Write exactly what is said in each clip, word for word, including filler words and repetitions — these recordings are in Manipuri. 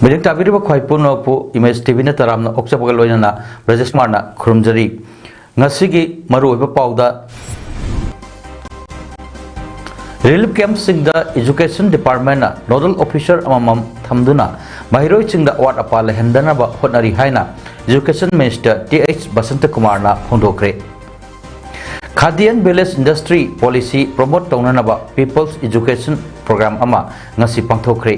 ꯃꯤꯠꯌꯦꯡ ꯇꯥꯕꯤꯔꯤꯕ ꯈ꯭ꯋꯥꯏ ꯄꯨꯝꯅꯃꯛꯄꯨ ꯏꯃꯦꯖ ꯇꯤꯚꯤꯅ ꯇꯔꯥꯝꯅ ꯑꯣꯛꯆꯕꯒ ꯂꯣꯏꯅꯅ ꯕ꯭ꯔꯖꯦꯁ ꯀꯨꯃꯥꯔꯅ ꯈꯨꯔꯨꯝꯖꯔꯤ꯫ ꯉꯁꯤꯒꯤ ꯃꯔꯨꯑꯣꯏꯕ ꯄꯥꯎꯗ, ꯔꯤꯂꯤꯐ ꯀꯦꯝꯞꯁꯤꯡꯗ ꯏꯖꯨꯀꯦꯁꯟ ꯗꯤꯄꯥꯔꯠꯃꯦꯟꯅ ꯅꯣꯗꯜ ꯑꯣꯐꯤꯁꯔ ꯑꯃꯃꯝ ꯊꯝꯗꯨꯅ ꯃꯍꯩꯔꯣꯏꯁꯤꯡꯗ ꯑꯋꯥꯠ ꯑꯄꯥ ꯂꯩꯍꯟꯗꯅꯕ ꯍꯣꯠꯅꯔꯤ ꯍꯥꯏꯅ education minister T H Basanta ꯀꯨꯃꯥꯔꯅ ꯐꯣꯡꯗꯣꯛꯈ꯭ꯔꯦ꯫ Khadi and village industry policy promote ꯇꯧꯅꯅꯕ ꯄꯤꯄꯜꯁ ꯏꯖꯨꯀꯦꯁꯟ ꯄ꯭ꯔꯣꯒ꯭ꯔꯥꯝ ꯑꯃ ꯉꯁꯤ ꯄꯥꯡꯊꯣꯛꯈ꯭ꯔꯦ꯫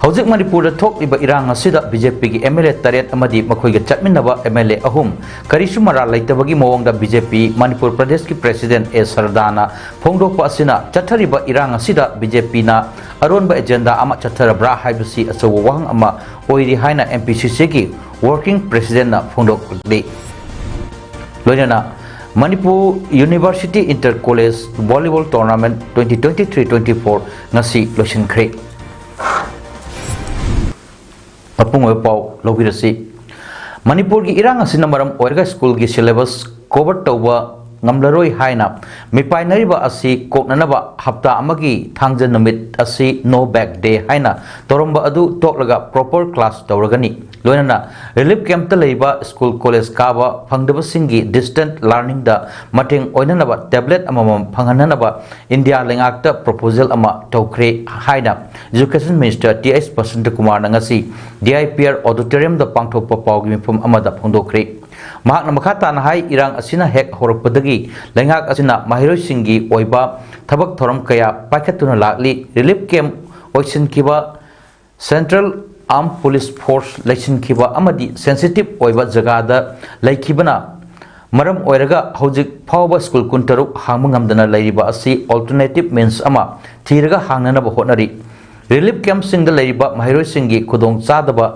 ꯍꯧꯖꯤꯛ ꯃꯅꯤꯄꯨꯔꯗ ꯊꯣꯛꯂꯤꯕ ꯏꯔꯥꯡ ꯑꯁꯤꯗ ꯕꯤ ꯖꯦ ꯄꯤꯒꯤ ꯑꯦꯝ ꯑꯦꯜ ꯑꯦ ꯇꯔꯦꯠ ꯑꯃꯗꯤ ꯃꯈꯣꯏꯒ ꯆꯠꯃꯤꯟꯅꯕ ꯑꯦꯝ ꯑꯦꯜ ꯑꯦ ꯑꯍꯨꯝ ꯀꯔꯤꯁꯨ ꯃꯔꯥꯜ ꯂꯩꯇꯕꯒꯤ ꯃꯑꯣꯡꯗ ꯕꯤ ꯖꯦ ꯄꯤ ꯃꯅꯤꯄꯨꯔ ꯄ꯭ꯔꯗꯦꯁꯀꯤ ꯄ꯭ꯔꯦꯁꯤꯗꯦꯟꯠ ꯑꯦ ꯁꯔꯗꯥꯅ ꯐꯣꯡꯗꯣꯛꯄ ꯑꯁꯤꯅ ꯆꯠꯊꯔꯤꯕ ꯏꯔꯥꯡ ꯑꯁꯤꯗ ꯕꯤ ꯖꯦ ꯄꯤꯅ ꯑꯔꯣꯟꯕ ꯑꯦꯖꯦꯟꯗꯥ ꯑꯃ ꯆꯠꯊꯔꯕ꯭ꯔꯥ ꯍꯥꯏꯕꯁꯤ ꯑꯆꯧꯕ ꯋꯥꯍꯪ ꯑꯃ ꯑꯣꯏꯔꯤ ꯍꯥꯏꯅ ꯑꯦꯝ ꯄꯤ ꯁꯤ ꯁꯤꯒꯤ ꯋꯥꯔꯀꯤꯡ ꯄ꯭ꯔꯦꯁꯤꯗꯦꯟꯠꯅ ꯐꯣꯡꯗꯣꯛꯂꯤ꯫ ꯂꯣꯏꯅꯅ Manipur university inter college volleyball tournament twenty twenty three twenty four ꯉꯁꯤ ꯂꯣꯏꯁꯤꯟꯈ꯭ꯔꯦ꯫ ꯃꯄꯨꯡ ꯑꯣꯏꯕ ꯄꯥꯎ ꯂꯧꯕꯤꯔꯁꯤ꯫ ꯃꯅꯤꯄꯨꯔꯒꯤ ꯏꯔꯥꯡ ꯑꯁꯤꯅ ꯃꯔꯝ ꯑꯣꯏꯔꯒ ꯁ꯭ꯀꯨꯜꯒꯤ ꯁꯤꯂꯦꯕꯁ ꯀꯣꯚꯔ ꯇꯧꯕ ꯉꯝꯂꯔꯣꯏ ꯍꯥꯏꯅ ꯃꯤꯄꯥꯏꯅꯔꯤꯕ ꯑꯁꯤ ꯀꯣꯛꯅꯅꯕ ꯍꯞꯇꯥ ꯑꯃꯒꯤ ꯊꯥꯡꯖ ꯅꯨꯃꯤꯠ ꯑꯁꯤ ꯅꯣ ꯕꯦꯛ ꯗꯦ ꯍꯥꯏꯅ ꯇꯧꯔꯝꯕ ꯑꯗꯨ ꯇꯣꯛꯂꯒ ꯄ꯭ꯔꯣꯄꯔ ꯀ꯭ꯂꯥꯁ ꯇꯧꯔꯒꯅꯤ꯫ ꯂꯣꯏꯅꯅ ꯔꯤꯂꯤꯐ ꯀꯦꯝꯞꯇ ꯂꯩꯕ ꯁ꯭ꯀꯨꯜ ꯀꯣꯂꯦꯖ ꯀꯥꯕ ꯐꯪꯗꯕꯁꯤꯡꯒꯤ ꯗꯤꯁꯇꯦꯟꯠ ꯂꯔꯅꯤꯡꯗ ꯃꯇꯦꯡ ꯑꯣꯏꯅꯅꯕ ꯇꯦꯕ꯭ꯂꯦꯠ ꯑꯃꯃꯝ ꯐꯪꯍꯟꯅꯅꯕ ꯏꯟꯗꯤꯌꯥ ꯂꯩꯉꯥꯛꯇ ꯄ꯭ꯔꯣꯄꯣꯖꯦꯜ ꯑꯃ ꯇꯧꯈ꯭ꯔꯦ ꯍꯥꯏꯅ education minister T H Basanta ꯀꯨꯃꯥꯔꯅ ꯉꯁꯤ ꯗꯤ ꯑꯥꯏ ꯄꯤ ꯑꯥꯔ ꯑꯣꯗꯤꯇꯣꯔꯤꯌꯝꯗ ꯄꯥꯡꯊꯣꯛꯄ ꯄꯥꯎꯒꯤ ꯃꯤꯐꯝ ꯑꯃꯗ ꯐꯣꯡꯗꯣꯛꯈ꯭ꯔꯦ꯫ ꯃꯍꯥꯛꯅ ꯃꯈꯥ ꯇꯥꯅ ꯍꯥꯏ, ꯏꯔꯥꯡ ꯑꯁꯤꯅ ꯍꯦꯛ ꯍꯧꯔꯛꯄꯗꯒꯤ ꯂꯩꯉꯥꯛ ꯑꯁꯤꯅ ꯃꯍꯩꯔꯣꯏꯁꯤꯡꯒꯤ ꯑꯣꯏꯕ ꯊꯕꯛ ꯊꯧꯔꯝ ꯀꯌꯥ ꯄꯥꯏꯈꯠꯇꯨꯅ ꯂꯥꯛꯂꯤ꯫ ꯔꯤꯂꯤꯐ ꯀꯦꯝꯞ ꯑꯣꯏꯁꯤꯟꯈꯤꯕ, ꯁꯦꯟꯇ꯭ꯔꯦꯜ ꯑꯥꯔꯝ ꯄꯨꯂꯤꯁ ꯐꯣꯔꯁ ꯂꯩꯁꯤꯟꯈꯤꯕ ꯑꯃꯗꯤ ꯁꯦꯟꯁꯤꯇꯤꯚ ꯑꯣꯏꯕ ꯖꯒꯥꯗ ꯂꯩꯈꯤꯕꯅ ꯃꯔꯝ ꯑꯣꯏꯔꯒ ꯍꯧꯖꯤꯛ ꯐꯥꯎꯕ ꯁ꯭ꯀꯨꯜ ꯀꯨꯟꯇꯔꯨꯛ ꯍꯥꯡꯕ ꯉꯝꯗꯅ ꯂꯩꯔꯤꯕ ꯑꯁꯤ ꯑꯜꯇꯔꯅꯦꯇꯤꯚ ꯃꯤꯟꯁ ꯑꯃ ꯊꯤꯔꯒ ꯍꯥꯡꯅꯅꯕ ꯍꯣꯠꯅꯔꯤ꯫ ꯔꯤꯂꯤꯐ ꯀꯦꯝꯞꯁꯤꯡꯗ ꯂꯩꯔꯤꯕ ꯃꯍꯩꯔꯣꯏꯁꯤꯡꯒꯤ ꯈꯨꯗꯣꯡꯆꯥꯗꯕ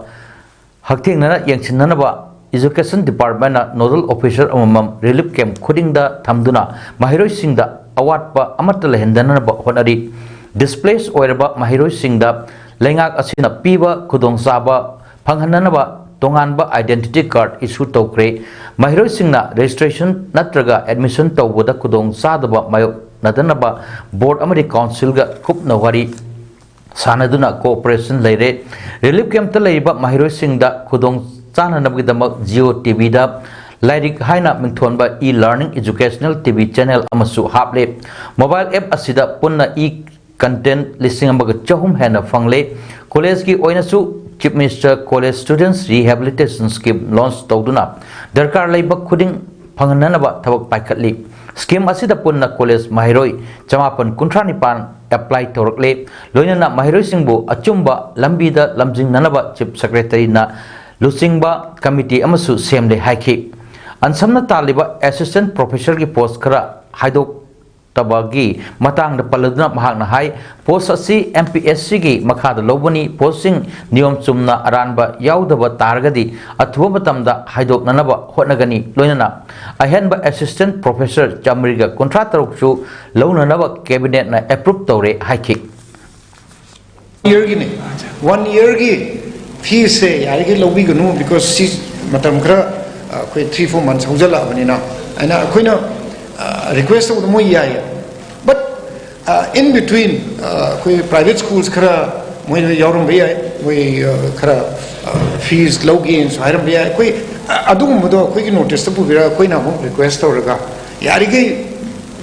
ꯍꯛꯊꯦꯡꯅꯅ ꯌꯦꯡꯁꯤꯟꯅꯅꯕ ꯏꯖꯨꯀꯦꯁꯟ ꯗꯤꯄꯥꯔꯠꯃꯦꯟꯅ ꯅꯣꯗꯜ ꯑꯣꯐꯤꯁꯔ ꯑꯃꯃꯝ ꯔꯤꯂꯤꯐ ꯀꯦꯝꯞ ꯈꯨꯗꯤꯡꯗ ꯊꯝꯗꯨꯅ ꯃꯍꯩꯔꯣꯏꯁꯤꯡꯗ ꯑꯋꯥꯠꯄ ꯑꯃꯠꯇ ꯂꯩꯍꯟꯗꯅꯕ ꯍꯣꯠꯅꯔꯤ꯫ ꯗꯤꯁꯄ꯭ꯂꯦꯁ ꯑꯣꯏꯔꯕ ꯃꯍꯩꯔꯣꯏꯁꯤꯡꯗ ꯂꯩꯉꯥꯛ ꯑꯁꯤꯅ ꯄꯤꯕ ꯈꯨꯗꯣꯡꯆꯥꯕ ꯐꯪꯍꯟꯅꯅꯕ ꯇꯣꯉꯥꯟꯕ ꯑꯥꯏꯗꯦꯟꯇꯤꯇꯤ ꯀꯥꯔꯗ ꯏꯁꯨ ꯇꯧꯈ꯭ꯔꯦ꯫ ꯃꯍꯩꯔꯣꯏꯁꯤꯡꯅ ꯔꯦꯖꯤꯁꯇ꯭ꯔꯦꯁꯟ ꯅꯠꯇ꯭ꯔꯒ ꯑꯦꯗꯃꯤꯁꯟ ꯇꯧꯕꯗ ꯈꯨꯗꯣꯡꯆꯥꯗꯕ ꯃꯥꯌꯣꯛꯅꯗꯅꯕ ꯕꯣꯔꯗ ꯑꯃꯗꯤ ꯀꯥꯎꯟꯁꯤꯜꯒ ꯀꯨꯞꯅ ꯋꯥꯔꯤ ꯁꯥꯟꯅꯗꯨꯅ cooperation ꯂꯩꯔꯦ꯫ Relief camp ꯇ ꯂꯩꯔꯤꯕ ꯃꯍꯩꯔꯣꯏꯁꯤꯡꯗ ꯈꯨꯗꯣꯡ ꯆꯥꯅꯅꯕꯒꯤꯗꯃꯛ Jio T V ꯗ ꯂꯥꯏꯔꯤꯛ ꯍꯥꯏꯅ ꯃꯤꯡꯊꯣꯟꯕ e-learning educational T V channel ꯑꯃꯁꯨ ꯍꯥꯞꯂꯦ꯫ Mobile app ꯑꯁꯤꯗ ꯄꯨꯟꯅ e content ꯂꯤꯁꯤꯡ ꯑꯃꯒ ꯆꯍꯨꯝ ꯍꯦꯟꯅ ꯐꯪꯂꯦ꯫ College ꯀꯤ ꯑꯣꯏꯅꯁꯨ Chief Minister College Students Rehabilitation Scheme launch ꯇꯧꯗꯨꯅ ꯗꯔꯀꯥꯔ ꯂꯩꯕ ꯈꯨꯗꯤꯡ ꯐꯪꯍꯟꯅꯅꯕ ꯊꯕꯛ ꯄꯥꯏꯈꯠꯂꯤ꯫ Scheme ꯑꯁꯤꯗ ꯄꯨꯟꯅ college ꯃꯍꯩꯔꯣꯏ ꯆꯃꯥꯄꯟ ꯀꯨꯟꯊ꯭ꯔꯥ ꯅꯤꯄꯥꯟ apply ꯇꯧꯔꯛꯂꯦ꯫ ꯂꯣꯏꯅꯅ ꯃꯍꯩꯔꯣꯏꯁꯤꯡꯕꯨ ꯑꯆꯨꯝꯕ ꯂꯝꯕꯤꯗ ꯂꯝꯖꯤꯡꯅꯅꯕ Chief Secretary ꯅ ꯂꯨꯆꯤꯡꯕ committee ꯑꯃꯁꯨ ꯁꯦꯝꯂꯦ ꯍꯥꯏꯈꯤ꯫ ꯑꯟꯁꯝꯅ ꯇꯥꯜꯂꯤꯕ assistant professor ꯒꯤ post ꯈꯔ ꯍꯥꯏꯗꯣꯛ ꯇꯕꯒꯤ ꯃꯇꯥꯡꯗ ꯄꯜꯂꯗꯨꯅ ꯃꯍꯥꯛꯅ ꯍꯥꯏ, post ꯑꯁꯤ M P S C ꯒꯤ ꯃꯈꯥꯗ ꯂꯧꯕꯅꯤ꯫ Post ꯁꯤꯡ ꯅꯤꯌꯣꯝ ꯆꯨꯝꯅ ꯑꯔꯥꯟꯕ ꯌꯥꯎꯗꯕ ꯇꯥꯔꯒꯗꯤ ꯑꯊꯨꯕ ꯃꯇꯝꯗ ꯍꯥꯏꯗꯣꯛꯅꯅꯕ ꯍꯣꯠꯅꯒꯅꯤ꯫ ꯂꯣꯏꯅꯅ ꯑꯍꯦꯟꯕ assistant professor ꯆꯥꯃꯔꯤꯒ ꯀꯨꯟꯊ꯭ꯔꯥ ꯇꯔꯨꯛꯁꯨ ꯂꯧꯅꯅꯕ cabinet ꯅ approve ꯇꯧꯔꯦ ꯍꯥꯏꯈꯤ꯫ Year ꯒꯤꯅꯦ꯫ One year ꯒꯤ fees ꯁꯦ ꯌꯥꯔꯤꯈꯩ ꯂꯧꯕꯤꯒꯅꯨ, because ꯁꯤ ꯃꯇꯝ ꯈꯔ, ꯑ, ꯑꯩꯈꯣꯏ three four months ꯍꯧꯖꯤꯜꯂꯛꯑꯕꯅꯤꯅ꯫ ꯑꯩꯅ, ꯑꯩꯈꯣꯏꯅ, ꯑ, request ꯇꯧꯕꯗ ꯃꯣꯏ ꯌꯥꯏꯌꯦ꯫ But, ꯑ, in between, ꯑ, ꯑꯩꯈꯣꯏ private schools ꯈꯔ ꯃꯣꯏꯅ ꯌꯥꯎꯔꯝꯕ ꯌꯥꯏ, ꯃꯣꯏ, ꯑ, ꯈꯔ, ꯑ, fees ꯂꯧꯒꯦꯅꯁꯨ ꯍꯥꯏꯔꯝꯕ ꯌꯥꯏ꯫ ꯑꯩꯈꯣꯏ, ꯑ, ꯑꯗꯨꯒꯨꯝꯕꯗꯣ ꯑꯩꯈꯣꯏꯒꯤ notice ꯇ ꯄꯨꯕꯤꯔꯒ ꯑꯩꯈꯣꯏꯅ ꯑꯃꯨꯛ request ꯇꯧꯔꯒ ꯌꯥꯔꯤꯈꯩ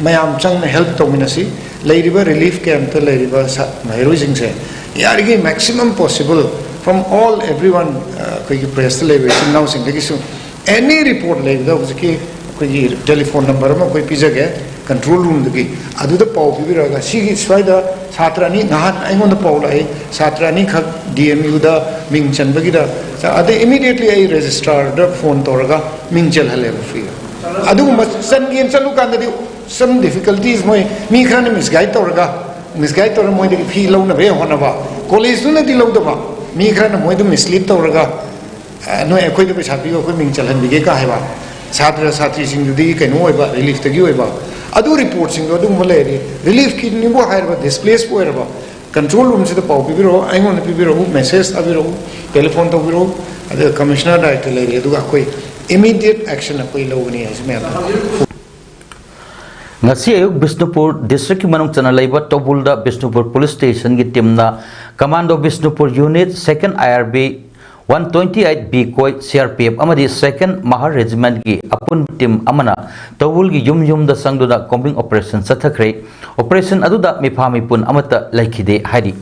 ꯃꯌꯥꯝ ꯆꯪꯅ help ꯇꯧꯃꯤꯟꯅꯁꯤ꯫ ꯂꯩꯔꯤꯕ relief camp ꯇ ꯂꯩꯔꯤꯕ ꯁꯥ-, ꯃꯍꯩꯔꯣꯏꯁꯤꯡꯁꯦ ꯌꯥꯔꯤꯈꯩ maximum possible from all everyone, ꯑ, ꯑꯩꯈꯣꯏꯒꯤ press ꯇ ꯂꯩꯕ ꯏꯆꯤꯟ ꯏꯅꯥꯎꯁꯤꯡꯗꯒꯤꯁꯨ any report ꯂꯩꯕꯗ ꯍꯧꯖꯤꯛꯀꯤ ꯑꯩꯈꯣꯏꯒꯤ telephone number ꯑꯃ ꯑꯩꯈꯣꯏ ꯄꯤꯖꯒꯦ control room ꯗꯒꯤ, ꯑꯗꯨꯗ ꯄꯥꯎ ꯄꯤꯕꯤꯔꯛꯑꯒ ꯁꯤꯒꯤ ꯁ꯭ꯋꯥꯏꯗ ꯁꯥꯇ꯭ꯔ ꯑꯅꯤ, ꯉꯍꯥꯟ ꯑꯩꯉꯣꯟꯗ ꯄꯥꯎ ꯂꯥꯛꯏ, ꯁꯥꯇ꯭ꯔ ꯑꯅꯤꯈꯛ D M U ꯗ ꯃꯤꯡ ꯆꯟꯕꯒꯤꯗ, ꯑꯗꯩ immediately ꯑꯩ registrar ꯗ phone ꯇꯧꯔꯒ ꯃꯤꯡ ꯆꯜꯍꯜꯂꯦꯕ free ꯗ꯫ ꯑꯗꯨꯒꯨꯝꯕ ꯆꯟꯒꯦꯅ ꯆꯠꯂꯨꯀꯥꯟꯗꯗꯤ some difficulties, ꯃꯣꯏ ꯃꯤ ꯈꯔꯅ misguide ꯇꯧꯔꯒ, misguide ꯇꯧꯔꯒ ꯃꯣꯏꯗꯒꯤ fee ꯂꯧꯅꯕ ꯍꯣꯠꯅꯕ, college ꯇꯨꯅꯗꯤ ꯂꯧꯗꯕ, ꯃꯤ ꯈꯔꯅ ꯃꯣꯏꯗ mislead ꯇꯧꯔꯒ, "ꯑ, ꯅꯣꯏ ꯑꯩꯈꯣꯏꯗ ꯄꯩꯁꯥ ꯄꯤꯌꯨ, ꯑꯩꯈꯣꯏ ꯃꯤꯡ ꯆꯜꯍꯟꯕꯤꯒꯦ" ꯀ ꯍꯥꯏꯕ, ꯁꯥꯇ꯭ꯔ ꯁꯥꯇ꯭ꯔꯤꯁꯤꯡꯗꯨꯗꯤ ꯀꯩꯅꯣ ꯑꯣꯏꯕ, relief ꯇꯒꯤ ꯑꯣꯏꯕ, ꯑꯗꯨ report ꯁꯤꯡꯗꯣ ꯑꯗꯨꯒꯨꯝꯕ ꯂꯩꯔꯗꯤ, relief ꯀꯤꯅꯤꯕꯨ ꯍꯥꯏꯔꯕ, displace ꯄꯨ ꯑꯣꯏꯔꯕ, control room ꯁꯤꯗ ꯄꯥꯎ ꯄꯤꯕꯤꯔꯛꯑꯣ, ꯑꯩꯉꯣꯟꯗ ꯄꯤꯕꯤꯔꯛꯎ, message ꯊꯥꯕꯤꯔꯛꯎ, telephone ꯇꯧꯕꯤꯔꯛꯎ, ꯑꯗꯨꯒ commissioner ꯗꯥꯏꯔꯦꯛꯇ ꯂꯩꯔꯤ, ꯑꯗꯨꯒ ꯑꯩꯈꯣꯏ immediate action ꯑꯩꯈꯣꯏ ꯂꯧꯒꯅꯤ ꯍꯥꯏꯁꯤ ꯃꯌꯥꯝ꯫ ꯉꯁꯤ ꯑꯌꯨꯛ ꯕꯤꯁꯅꯨꯄꯨꯔ ꯗꯤꯁꯇ꯭ꯔꯤꯛꯀꯤ ꯃꯅꯨꯡ ꯆꯟꯅ ꯂꯩꯕ ꯇꯧꯕꯨꯜꯗ ꯕꯤꯁꯅꯨꯄꯨꯔ ꯄꯨꯂꯤꯁ ꯁ꯭ꯇꯦꯁꯟꯒꯤ ꯇꯤꯝꯅ commando Bishnupur unit, second I R B, one twenty eight B coy, C R P F ꯑꯃꯗꯤ ꯁꯦꯀꯦꯟ ꯃꯍꯥꯔ ꯔꯦꯖꯤꯃꯦꯟꯠꯀꯤ ꯑꯄꯨꯟꯕ ꯇꯤꯝ ꯑꯃꯅ ꯇꯧꯕꯨꯜꯒꯤ ꯌꯨꯝ ꯌꯨꯝꯗ ꯆꯪꯗꯨꯅ ꯀꯣꯝꯕꯤꯡ ꯑꯣꯄꯔꯦꯁꯟ ꯆꯠꯊꯈ꯭ꯔꯦ꯫ ꯑꯣꯄꯔꯦꯁꯟ ꯑꯗꯨꯗ ꯃꯤꯐꯥ ꯃꯤꯄꯨꯟ ꯑꯃꯠꯇ ꯂꯩꯈꯤꯗꯦ ꯍꯥꯏꯔꯤ꯫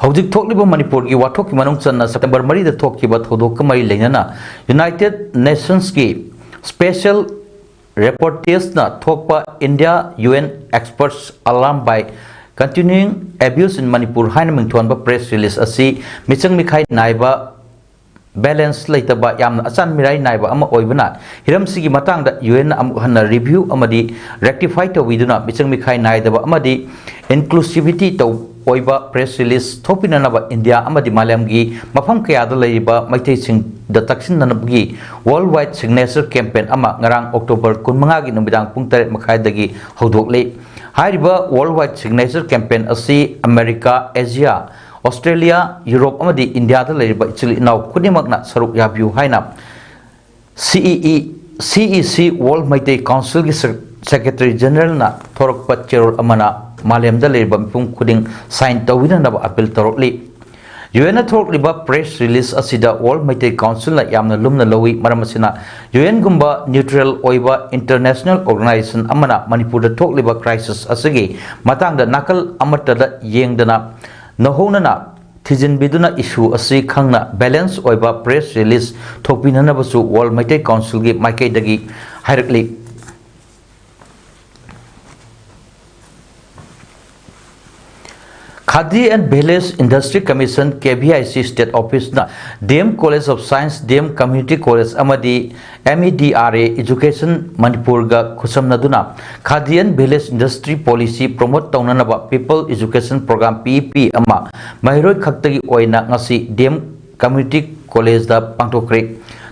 ꯍꯧꯖꯤꯛ ꯊꯣꯛꯂꯤꯕ ꯃꯅꯤꯄꯨꯔꯒꯤ ꯋꯥꯊꯣꯛꯀꯤ ꯃꯅꯨꯡ ꯆꯟꯅ ꯁꯦꯞꯇꯦꯝꯕꯔ ꯃꯔꯤꯗ ꯊꯣꯛꯈꯤꯕ ꯊꯧꯗꯣꯛꯀ ꯃꯔꯤ ꯂꯩꯅꯅ ꯌꯨꯅꯥꯏꯇꯦꯗ ꯅꯦꯁꯟꯁꯀꯤ ꯁ꯭ꯄꯦꯁꯦꯜ ꯔꯦꯄꯣꯔꯇꯦꯖꯅ ꯊꯣꯛꯄ India U N experts alarm by continuing abuse in Manipur ꯍꯥꯏꯅ ꯃꯤꯡꯊꯣꯟꯕ ꯄ꯭ꯔꯦꯁ ꯔꯤꯂꯤꯖ ꯑꯁꯤ ꯃꯤꯆꯪ ꯃꯤꯈꯥꯏ ꯅꯥꯏꯕ, ꯕꯦꯂꯦꯟꯁ ꯂꯩꯇꯕ, ꯌꯥꯝꯅ ꯑꯆꯥꯟ ꯃꯤꯔꯥꯏ ꯅꯥꯏꯕ ꯑꯃ ꯑꯣꯏꯕꯅ, ꯍꯤꯔꯝꯁꯤꯒꯤ ꯃꯇꯥꯡꯗ ꯌꯨ ꯑꯦꯟꯅ ꯑꯃꯨꯛ ꯍꯟꯅ ꯔꯤꯚ꯭ꯌꯨ ꯑꯃꯗꯤ ꯔꯦꯛꯇꯤꯐꯥꯏ ꯇꯧꯕꯤꯗꯨꯅ ꯃꯤꯆꯪ ꯃꯤꯈꯥꯏ ꯅꯥꯏꯗꯕ ꯑꯃꯗꯤ ꯏꯟꯀ꯭ꯂꯨꯁꯤꯚꯤꯇꯤ ꯇꯧ-, ꯑꯣꯏꯕ ꯄ꯭ꯔꯦꯁ ꯔꯤꯂꯤꯖ ꯊꯣꯛꯄꯤꯅꯅꯕ ꯏꯟꯗꯤꯌꯥ ꯑꯃꯗꯤ ꯃꯥꯂꯦꯝꯒꯤ ꯃꯐꯝ ꯀꯌꯥꯗ ꯂꯩꯔꯤꯕ ꯃꯩꯇꯩꯁꯤꯡꯗ ꯇꯛꯁꯤꯟꯅꯅꯕꯒꯤ ꯋꯥꯔꯜ ꯋꯥꯏꯗ ꯁꯤꯒꯅꯦꯆꯔ ꯀꯦꯝꯄꯦꯟ ꯑꯃ ꯉꯔꯥꯡ ꯑꯣꯛꯇꯣꯕꯔ ꯀꯨꯟꯃꯉꯥꯒꯤ ꯅꯨꯃꯤꯗꯥꯡ ꯄꯨꯡ ꯇꯔꯦꯠ ꯃꯈꯥꯏꯗꯒꯤ ꯍꯧꯗꯣꯛꯂꯤ꯫ ꯍꯥꯏꯔꯤꯕ ꯋꯥꯔꯜ ꯋꯥꯏꯗ ꯁꯤꯒꯅꯦꯆꯔ ꯀꯦꯝꯄꯦꯟ ꯑꯁꯤ ꯑꯃꯦꯔꯤꯀꯥ, ꯑꯦꯁꯤꯌꯥ, ꯑꯣꯁꯇ꯭ꯔꯦꯂꯤꯌꯥ, ꯌꯨꯔꯣꯞ ꯑꯃꯗꯤ ꯏꯟꯗꯤꯌꯥꯗ ꯂꯩꯔꯤꯕ ꯏꯆꯤꯜ ꯏꯅꯥꯎ ꯈꯨꯗꯤꯡꯃꯛꯅ ꯁꯔꯨꯛ ꯌꯥꯕꯤꯌꯨ ꯍꯥꯏꯅ ꯁꯤ ꯏ ꯏ, ꯁꯤ ꯏ ꯁꯤ ꯋꯥꯔꯜ ꯃꯩꯇꯩ ꯀꯥꯎꯟꯁꯤꯜꯒꯤ ꯁꯦ-, ꯁꯦꯀ꯭ꯔꯦꯇꯔꯤ ꯖꯦꯅꯔꯦꯜꯅ ꯊꯣꯔꯛꯄ ꯆꯦꯔꯣꯜ ꯑꯃꯅ ꯃꯥꯂꯦꯝꯗ ꯂꯩꯔꯤꯕ ꯃꯤꯄꯨꯝ ꯈꯨꯗꯤꯡ ꯁꯥꯏꯟ ꯇꯧꯕꯤꯅꯅꯕ ꯑꯄꯤꯜ ꯇꯧꯔꯛꯂꯤ꯫ ꯌꯨ ꯑꯦꯟꯅ ꯊꯣꯛꯂꯤꯕ ꯄ꯭ꯔꯦꯁ ꯔꯤꯂꯤꯖ ꯑꯁꯤꯗ ꯋꯥꯔꯜ ꯃꯩꯇꯩ ꯀꯥꯎꯟꯁꯤꯜꯅ ꯌꯥꯝꯅ ꯂꯨꯝꯅ ꯂꯧꯏ꯫ ꯃꯔꯝ ꯑꯁꯤꯅ ꯌꯨ ꯑꯦꯟꯒꯨꯝꯕ ꯅ꯭ꯌꯨꯇ꯭ꯔꯦꯜ ꯑꯣꯏꯕ ꯏꯟꯇꯔꯅꯦꯁꯅꯦꯜ ꯑꯣꯔꯒꯅꯥꯏꯖꯦꯁꯟ ꯑꯃꯅ ꯃꯅꯤꯄꯨꯔꯗ ꯊꯣꯛꯂꯤꯕ ꯀ꯭ꯔꯥꯏꯁꯤꯁ ꯑꯁꯤꯒꯤ ꯃꯇꯥꯡꯗ ꯅꯥꯀꯜ ꯑꯃꯠꯇꯗ ꯌꯦꯡꯗꯅ ꯅꯧꯍꯧꯅꯅ ꯊꯤꯖꯤꯟꯕꯤꯗꯨꯅ ꯏꯁꯨ ꯑꯁꯤ ꯈꯪꯅ ꯕꯦꯂꯦꯟꯁ ꯑꯣꯏꯕ ꯄ꯭ꯔꯦꯁ ꯔꯤꯂꯤꯖ ꯊꯣꯛꯄꯤꯅꯅꯕꯁꯨ ꯋꯥꯔꯜ ꯃꯩꯇꯩ ꯀꯥꯎꯟꯁꯤꯜꯒꯤ ꯃꯥꯏꯀꯩꯗꯒꯤ ꯍꯥꯏꯔꯛꯂꯤ꯫ Khadi and Village Industry Commission, K V I C, state ꯑꯣꯐꯤꯁꯅ D M college of science, D M community college ꯑꯃꯗꯤ M E D R A education ꯃꯅꯤꯄꯨꯔꯒ ꯈꯨꯠꯁꯝꯅꯗꯨꯅ Khadi and Village Industry Policy promote ꯇꯧꯅꯅꯕ People Education Program, ꯄꯤ ꯏ ꯄꯤ, ꯑꯃ ꯃꯍꯩꯔꯣꯏ ꯈꯛꯇꯒꯤ ꯑꯣꯏꯅ ꯉꯁꯤ ꯗꯤ ꯑꯦꯝ ꯀꯝꯃ꯭ꯌꯨꯅꯤꯇꯤ ꯀꯣꯂꯦꯖꯇ ꯄꯥꯡꯊꯣꯛꯈ꯭ꯔꯦ꯫